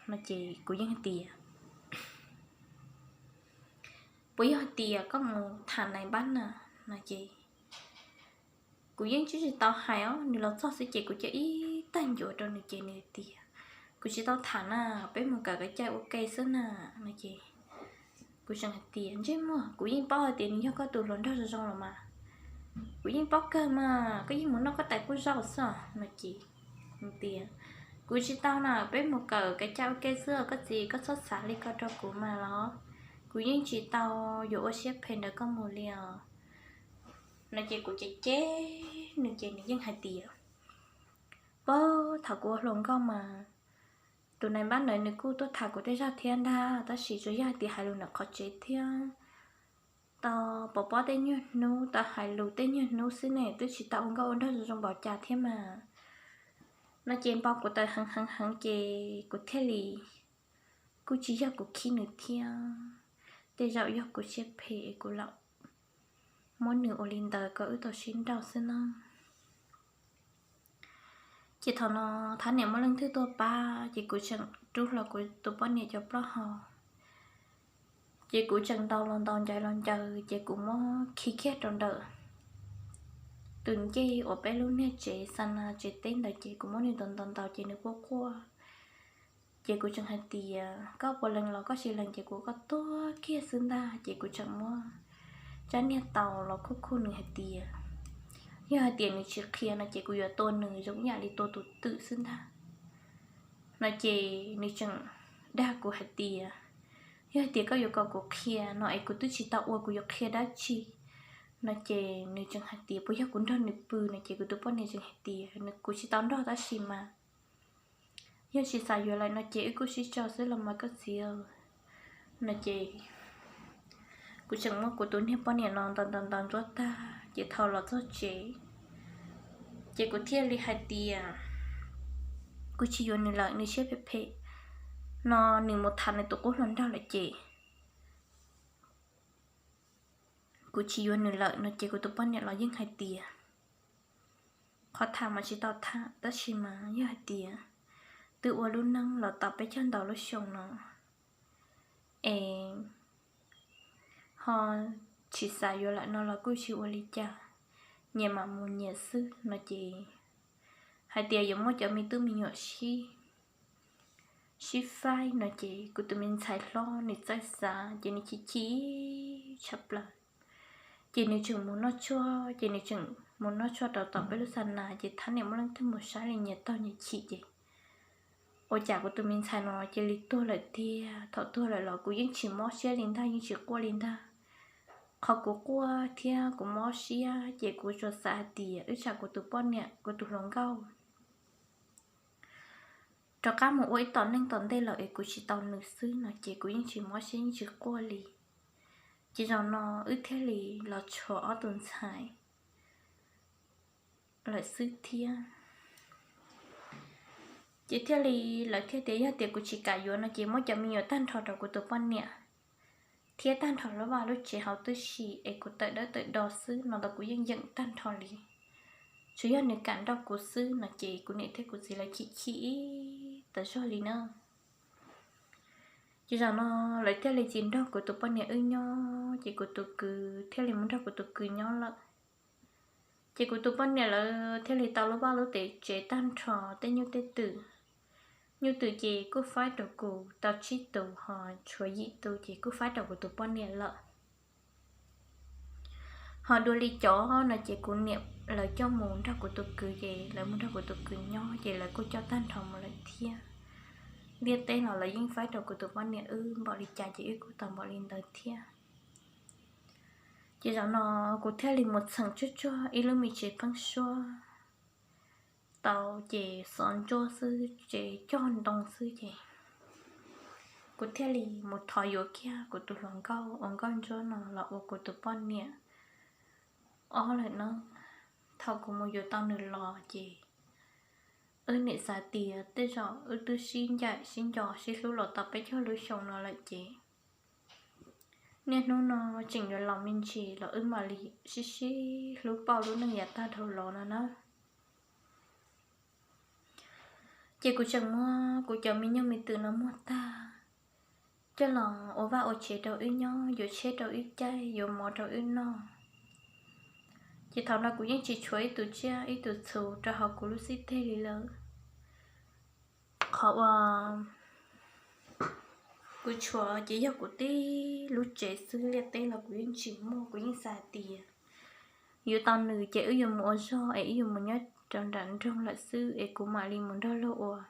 no ces kuv yeej hais tias puas yog hais tias koj mus tham nais npab na no ces kuv yeej tsis tsis tau hais os, nws los txog xwb ces kuv cia ib tag ncuav rau nws ces nws tias kuv tsis tau tham na, peb mus kawm kev cai ua ke xwb na no ces kuv tseem hais tias ntsej muag, kuv yeej paub hais tias nws yog koj tus hluas nraug zoo zoo los mas, kuv yeej paub kawg mas, koj yeej mus noj koj tais qub zaub xwb no ces nws tias kuv tsis tau na, peb mus kawm kev cai ua ke xwb os koj txiv, koj txhob xav li ko rau kuv mas los, kuv yeej tsis tau yuav ua siab phem ntawm koj mus li os no ces kuv cem cem nws ces nws yeej hais tias puag thaum kuv ua hluas nkauj mas tus nais npab ntawd nws kuj tuaj tham kuv tej zag thiab ntag, tab sis tsuas yog hais tias hais lus ntawm qhov tsev thiab tau pov pob tej nyuag hnub, tau hais lus tej nyuag hnub xwb ne, twb tsis tau ua nkauj ua nraug zoo zoo npaum cas thiab mas no ces npau kuv tawm heev heev heev ces kuv thiaj li, kuj tsis yog kuv khib nws thiab, tej zaum yog kuv siab phem es kuv lam muab nws ua li ntawd kom wb tau sib nrauj xwb no. Ces thaum no thab niam muaj leej twg tuaj pab ces kuv tseem rub hlo kuv tus poj niam cov plaub hau, ces kuv tseem ntaus los ntaus ncaws los ncaws ces kuv muab khi kiag rau ntawm tus ncej uas peb lub niag tsev xa nas tsev teb ntawd ces kuv muab nws ntaus ntaus ntaus ces nws quaj quaj. Ces kuv tseem hais tias koj puas lees los koj tsis lees ces kuv koj tuag kiag xwb ntag. Ces kuv tseem muab tsab niag taus los khuj khuj nws hais tias yog hais tias nws tsis qhia no ces kuv yuav tua nws zoo ib yam li tua tus twm xwb ntag no ces nws tseem dag kuv hais tias yog hais tias koj yuav kom kuv qhia no es kuv twb tsis tau ua kuv yuav qhia dab tsi no ces nws tseem hais tias puas yog kuv nrog nws pw no ces kuv tus poj niam tseem hais tias kuv tsis tau nrog tab sis mas yog tsis xav yuav lawm no ces wb kuj sib tso xwb los mas koj txiv no ces kuv tseem muab kuv tus niag poj niam no ntaus ntaus ntaus ntsuab tag ces thaum los txog tsev ces kuv thiaj li hais tias kuv tsis yuav nws lawm, nws siab phem phem no, nws mus tham nws tus qub hluas nraug lawm ces kuv tsis yuav nws lawm no ces kuv tus poj niam los yeej hais tias qhov tham mas tsis tau tham tab sis mas yog hais tias twb ua lub neej los tau peb caug ntau lub xyoo no es ho tsis xav yuav lawm no los kuj tsis ua li cas, nyias mam mus nyias xwb no ces hais tias yuav muab cov me tub me nyuam sib sib faib no ces kuv tus me ntxhais hlob nws txawj xav ces nws chim chim tshaj plaws ces nws tseem mus noj tshuaj, ces nws tseem mus noj tshuaj rau tom peb lub xa nas ces thab niam muaj leej twg mus saib li nyias taug nyias chim ces ua cas kuv tus me ntxhais no cia li tuag lawm tiag. Thaum tuag lawm los kuv yeej tsis mob siab li ntag, yeej tsis quaj li ntag. Qhov kuv quaj thiab kuv mob siab ces kuv tsuas xav hais tias wb tsam kuv tus poj niam kuv tus hluas nkauj rov qab mus ua ib tom neej tom ntej lawm es kuv tsis tau nws xwb no ces kuv yeej tsis mob siab yeej tsis quaj li. Ces zaum no wb thiaj li los tshuav ob tus ntxhais lawm xwb thiab. Ces thiaj li lawv thiaj tias yog tias kuv tsis kam yuav no ces muab cov me nyuam tag nrho rau kuv tus poj niam kiab tag nrho lub vaj lub tsev hauv tib si es kuv tawm dawb tawm do xwb no los kuv yeej yeem tag nrho li. Tsuas yog nws kam nrauj kuv xwb no ces kuv niam thiab kuv txiv lawv chim chim ib tag zog li na. Ces zaum no lawv thiaj li tsis nrog kuv tus poj niam wb nyob, ces kuv tus kwv thiaj li mus nrog kuv tus kwv nyob lawm. Ces kuv tus poj niam lawv thiaj li tau lub vaj lub tsev tag nrho, tej nyuj tej twm, nyuj twm ces kuj faib rau kuv tau tsib tus, ho tshuav yim tus ces kuj faib rau kuv tus poj niam lawm. Ho dua li cov no ces kuv niam lawv coj mus nrog kuv tus kwv, ces lawv mus nrog kuv tus kwv nyob ces lawv kuj coj tag nrho mus lawm thiab. Ntiaj teb no lawv yeej faib rau kuv tus poj niam wb npaum li cas ces wb kuj tau npaum li ntawd thiab. Ces zaum no kuv thiaj li mus txheem tsuag tsuag ib lub me tsev pheeb suab tau, ces xov ntsuab xwb ces cog ntoo xwb ces kuv thiaj li mus thov yuav kiag kuv tus hluas nkauj uas nkauj ntsuab no los ua kuv tus poj niam ob lawm no. Thaum kuv mus yuav tau nws los ces wb niam xav tias tej zaum wb twb sib ncaim sib nco sib hlub los tau peb caug lub xyoo no lawm ces niaj hnub no tseem yuav laus me ntsis los wb mam li sib sib hlub pauj lub neej yav tag dhau los no na. Ces kuv tseem muab kuv cov me nyuj me twm no muag tag coj los ua vaj ua tsev rau wb nyob, yuav tsheb rau wb caij, yuav mov rau wb noj. Ces thaum no kuv yeej tsis tshuav ib tus tsiaj ib tus txhu rau hauv kuv lub xib teg li lawm. Qhov uas kuv tshuav ces yog kuv tib lub tsev xwb, liaj teb los kuv yeej tsis muaj. Kuv yeej xav tias yuav tau nws ces wb yuav mus ua zog es wb yuav mus nyob rau nram nroog lawm xwb es kuv mam li mus nrog luag ua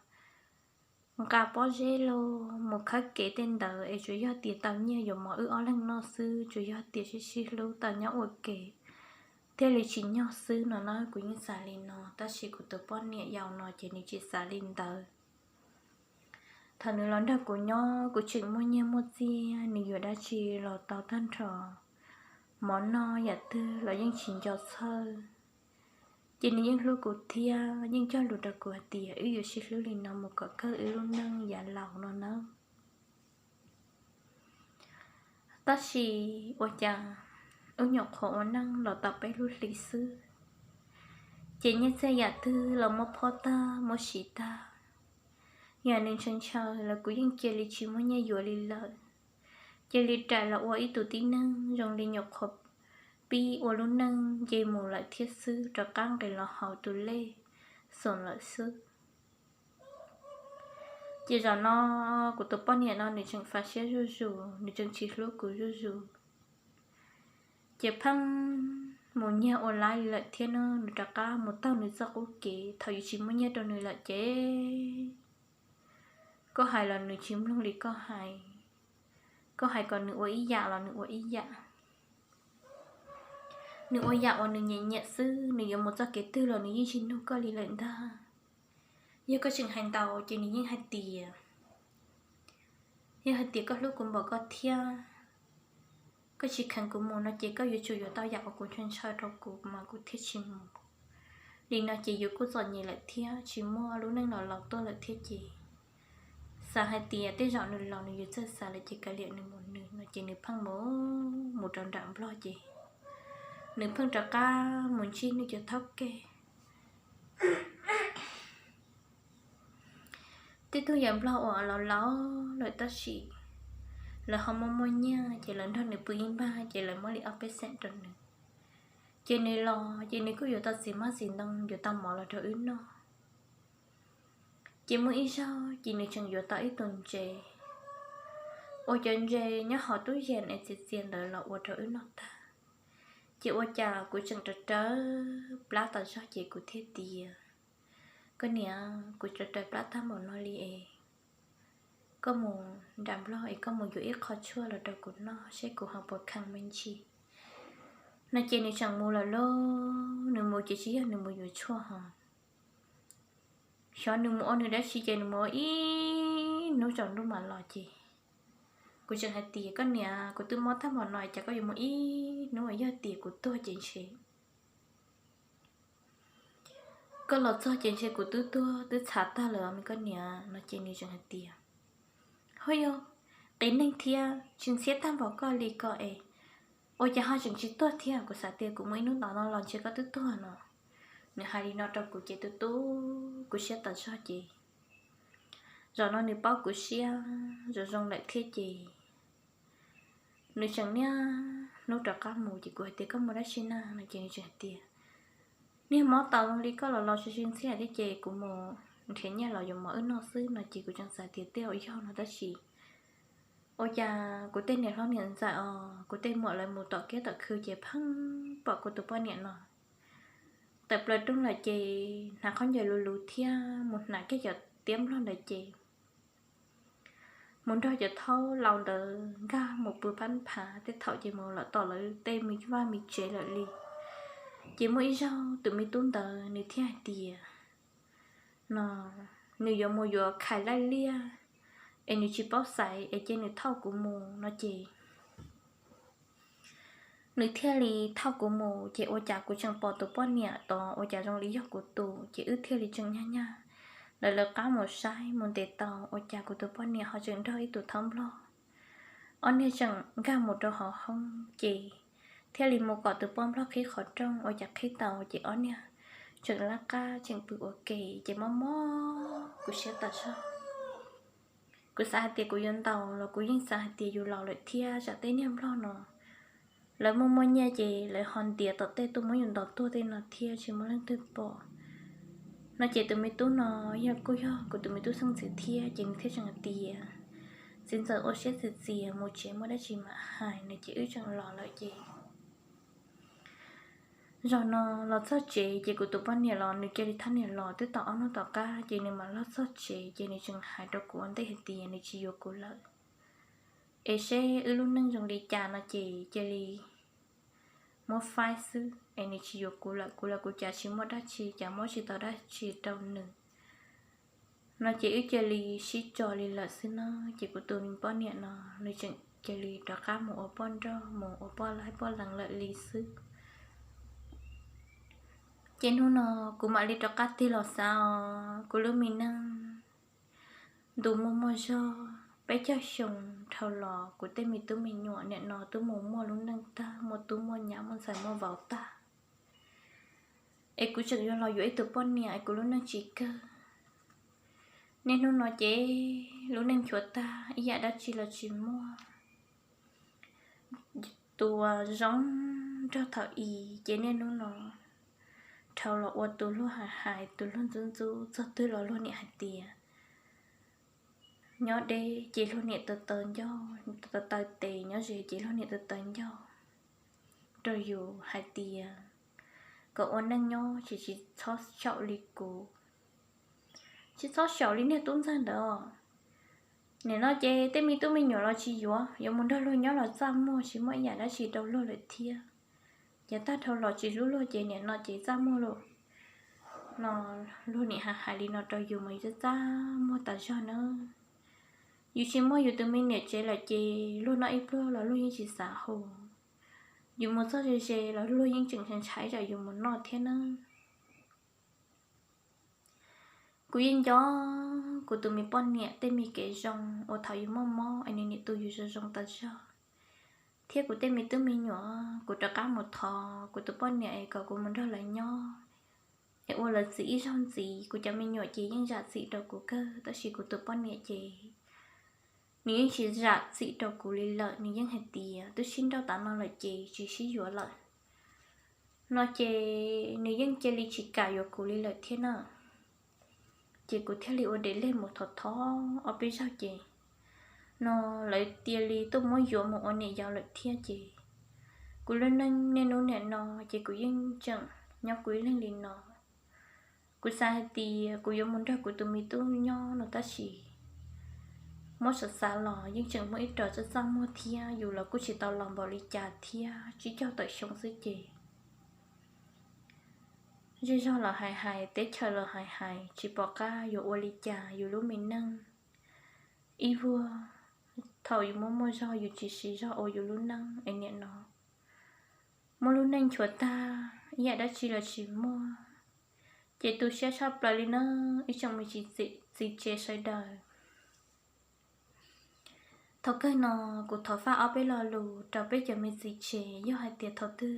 nqa pob zeb los mus khawb kev tej ntawd es tsuas yog tias tau nyiaj yuav mov wb ob leeg noj xwb, tsuas yog tias sib sib hlub tau nyob ua ke thiaj li tsis nyog xwb no na. Kuv yeej xav li no tab sis kuv tus poj niam yau no ces nws tsis xav li ntawd. Thaum nws los nrog kuv nyob kuv tseem muaj nyiaj muaj txiaj, nws yuav dab tsi los tau tag nrho. Mov noj yam twg los yeej tsis nco txhawj. Ces nws yeej hlub kuv thiab yeej cog lus rau kuv hais tias wb yuav sib hlub li no mus kom kawg wb lub neej yav laus no nawb. Tab sis ua cas wb nyuam qhuav ua neej los tau peb lub hlis xwb, ces nyiaj txiag yam twg los muab phob tag muab siv tag. Yam nws ntshaw ntshaw los kuv yeej cia li tsis muaj nyiaj yuav li lawm. Cia li rais los ua ib tug tib neeg zoo li nyuam qhuav pib ua lub neej nce mus lawm thiab xwb, rov qab nqis los hauv tus lej xoom lawm xwb. Ces zaum no kuv tus poj niam no nws tseem fav siab zuj zus, nws tseem tsis hlub kuv zuj zus. Ces pheej mus nyiag ua laib li lawm thiab no, nws rov qab mus taug nws txoj qub kev. Thaum yus tsis muaj nyiaj rau nws lawm ces koj hais los nws tsis mloog li koj hais. Koj hais kom nws ua ib yam los nws ua ib yam. Nws ua yam uas nws nyiam nyiam xwb, nws yuav mus txoj kev twg los nws yeej tsis nug koj li lawm ntag. Yog koj tseem hais ntau ces nws yeej hais tias, yog hais tias koj hlub kuv npaum koj thiab, koj tsis kheev kuv mus no ces koj yuav tsum yuav tau yam uas kuv ntshaw ntshaw rau kuv mas kuv thiaj tsis mus. Li no ces yus kuj txom nyem lawm thiab, tsis muaj lub neej los laus tuaj lawm thiab ces xav hais tias tej zaum nws laus nws yuav txawj xav lawm ces kav liam nws mus nws no ces nws pheej mus, mus rau nram Nplog ces nws pheej rov qab mus ntsib nws cov thawj kev. Tej tug yawm Nplog uas laus laus lawm tab sis lawv ho muaj muaj nyiaj ces lawv nrog nws pw ib npag ces lawv muab li ob peb xeem rau nws. Ces nws los ces nws kuj yuav tau txiv hmab txiv ntoo, yuav tau mov los rau wb noj. Ces muaj ib zaug ces nws tseem yuav tau ib tug ntses, ua cov ntses nyob hauv tub yees es txias txias ntawd los ua rau wb noj tag. Ces ua cas kuv tseem raws raws plab tas zog ces kuv thiaj tias, koj niam, kuv raws raws plab tag npaum no li es koj mus nram Nplog es koj mus yuav ib qho tshuaj los rau kuv noj seb kuv ho puas kheev me ntsis. No ces nws tseem mus lawm lauj, nws mus ces tsis yog nws mus yuav tshuaj ho, xyov nws mus ua nws dab tsi ces nws mus ua ib hnub tsaus ntuj mam los ces kuv tseem hais tias, koj niam, kuv twb mob tag npaum no cas koj yuav mus ib hnub, yog tias kuv tuag ces ntshe koj los txog ces ntshe kuv twb tuag twb txhav tag lawm me koj niam. No ces nws tseem hais tias, ho yog qiv neeg thiab tsis ntxhiab tag npaum koj li ko es, ua cas ho tseem tsis tuag thiab? Kuv xav tias kuv mus ib hnub tom no los ntshe koj twb tuag no. Nws hais li no rau kuv ces tu tu kuv siab tas zog ces, zaum no nws paub kuv siab zoo zoo lawm thiab ces nws tseem niaj hnub rov qab mus ces kuv hais tias koj mus dab tsi na no ces nws tseem hais tias niag mob tau zoo li koj los los tsis tsis ntxhiab thiab ces kuv mus nrhiav nyiaj los yuav mov wb noj xwb no ces kuv tseem xav tias tej zaum yog no tab sis ua cas kuv tej niam hlob niam ntxawm os, kuv tej muam lawv mus tom kiab tom khw ces pheej pom kuv tus poj niam no tawm plaws rooj lawm ces hnav khaub ncaws luv luv thiab mus hnav kiag cov tiab nplog ntawd ces mus nrog cov thaub laus ntawd nkag mus pw phab phav tej thaum ces mus lawm tom lawv tej me vaj me tsev lawm li. Ces muaj ib zaug tus me tub ntawd nws thiaj hais tias no nws yuav mus yuav khais laij liaj es nws tsis paub xaiv es cia nws thauj kuv mus no ces nws thiaj li thauj kuv mus ces ua cas kuv tseem pom tus poj niam tod ua cas zoo li yog kuv tus ces wb thiaj li tseem nyag nyag lawv lawv qab mus saib mus ntes tau ua cas kuv tus poj niam ho tseem nrog ib tug thaub nplog. Ob niag tseem nkag mus rau hauv hoob ces thiaj li mus kom tus poj nplog qhib qhov rooj ua cas qhib tau ces ob niag tseem laj qab tseem pw ua ke ces mob mob kuv siab tas zog. Kuv xav hais tias kuv yuav ntaus los kuv yeej xav hais tias yus laus lawm thiab tsam tej niag nplog no lawv muaj muaj nyiaj ces lawv ho ntiav tom tej tuaj muab yus ntaus tuag tej no thiab tsis muaj leej twg pom no ces tus me tub no yog kuj yog kuv tus me tub xeeb ntxwv thiab ces nws thiaj tseem hais tias txiv ntxawm ua siab txias txias mus tsev muaj dab tsi mam hais no ces wb tseem los lawm ces zaum no los txog tsev ces kuv tus poj niam los nws cia li thab niam los twb tau ob hnub tom qab ces nws mam los txog tsev ces nws tseem hais rau kuv ua ntej hais tias nws tsis yuav kuv lawm es seb wb lub neej zoo li cas no ces cia li muab faib xwb es nws tsis yuav kuv lawm, kuv los kuv cas tsis muaj dab tsi cas muab tsis tau dab tsi rau nws no ces wb cia li sib tso li lawm xwb no ces kuv tus poj niam no nws tseem cia li rov qab mus ua poj nrauj mus ua poj laib poj lees lawm li xwb. Ces hnub no kuv mam li rov qab tig los xav os kuv lub me neej ntu muaj muaj zog peb caug xyoo dhau los kuv tej me tub me nyuam niam no twb mus muaj lub neej tag muaj tub muaj nyab muaj ntxhais muaj vauv tag es kuv tseem yuav los yuav ib tug poj niam es kuv lub neej tsis kawg. Niaj hnub no ces lub neej nchuav tag ib yam dab tsi los tsis muaj. Tus zoo nrog thaum i ces niaj hnub no dhau los ua tus luag hais hais tus luag ntxub ntxub txog twg los luag niam hais tias nyob deb ces luag niam taw taw ncauj, taw taw tes, nyob ze ces luag niam taw taw ncauj rau yus hais tias kom ua neej nyob ces tsis txhob xyaum li kuv. Tsis txhob xyaum li niag tub ntxawg ntawd. Nim no ces tej me tub me nyuam los tsis yuav, yuav mus nrog luag nyob los txaj muag tsis muaj ib yam dab tsi rau luag lawm thiab. Ces tag dhau los tsis hlub luag ces nim no ces txaj muag lawm no. Luag niam hais hais li no rau yus mas yus txaj muag tas zog nawb. Yus tsis muaj yus tus me niam tsev lawm ces luag noj ib pluag los luag yeej tsis xav hu. Yus mus txog ze ze los luag yeej tseem ntshai tsam yus mus noj thiab nawb. Kuv yeej nco kuv tus me poj niam tej me kev zoo uas thaum yus muaj mob es nws niam tu yus zoo zoo tas zog, thiab kuv tej me tub me nyuam kuv rov qab mus thov kuv tus poj niam es kom kuv mus nrog lawv nyob es ua lawv txiv ib zaug ntxiv. Kuv cov me nyuam ces yeej zam txim rau kuv kawg tab sis kuv tus poj niam ces nws yeej tsis zam txim rau kuv li lawm, nws yeej hais tias twb sib nrauj tas no lawm ces tsis sib yuav lawm no ces nws yeej cia li tsis kam yuav kuv li lawm thiab na. Ces kuv thiaj li ua dev lej mus thov thov ob peb zaug ces no lawv cia li tuaj muab yuav mus ua niam yau lawm thiab ces kuv lub neej niaj hnub niam no ces kuv yeej tseem nyob kuv ib leeg li no. Kuv xav hais tias kuv yuav mus nrog kuv tus me tub nyob no tab sis muab xav xav los yeej tseem muaj ib ro txaj txaj muag thiab yus los kuj tsis tau laus npaum li cas thiab tsib caug tawm xyoo xwb ces zej zog los hais hais teb chaws los hais hais tsis pom qab yuav ua li cas yus lub me neej. Ib vuag thaum yus muaj muaj zog yus tsis siv zog ua yus lub neej es niam no muaj lub neej nchuav tag ib yam dab tsi los tsis muaj. Ces tu siab tshaj plaws li na ib tsoom me txiv tsev sawv daws. Thaum kawg no kuv thov faj ob peb lo lus rau peb cov me txiv tsev, yog hais tias thaum twg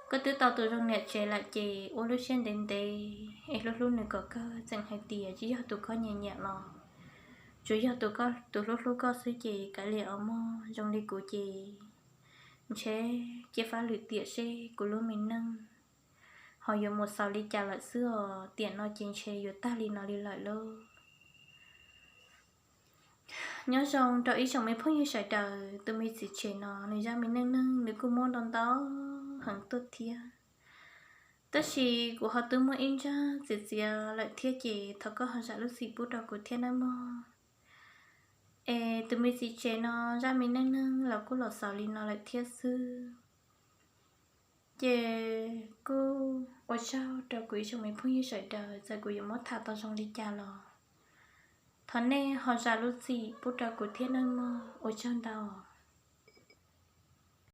koj twb tau tus zoo niam tsev lawm ces ua lub siab ntev ntev es hlub hlub nws kom kawg, tseem hais tias tsis yog tus koj nyiam nyiam los tsuas yog tus koj, tus hlub hlub koj xwb ces kav liam os mog. Zoo li kuv ces ntshe cia fab lwm tiam seb kuv lub me neej ho yuav mus xaus li cas lawm xwb os. Tiam no ces ntshe yuav tag li no li lawm lauj. Nyob zoo rau ib tsoom me phooj ywg sawv daws, tus me txiv tsev no nws zaj me neej neeg nws kuj muaj ntau ntau heev tuaj thiab, tab sis kuv ho twb muaj ib ntsab txiav txiav lawm thiab ces thov koj ho zam lub txim pub rau kuv thiab nawb mog. Es tus me txiv tsev no zaj me neej neeg los kuj los xaus li no lawm thiab xwb. Ces kuj ua tsaug rau kuv ib tsoom me phooj ywg sawv daws, txawm kuv yuav muab tham tau zoo li cas los thov nej ho zam lub txim pub rau kuv thiab nawb mog. Ua tsaug ntau.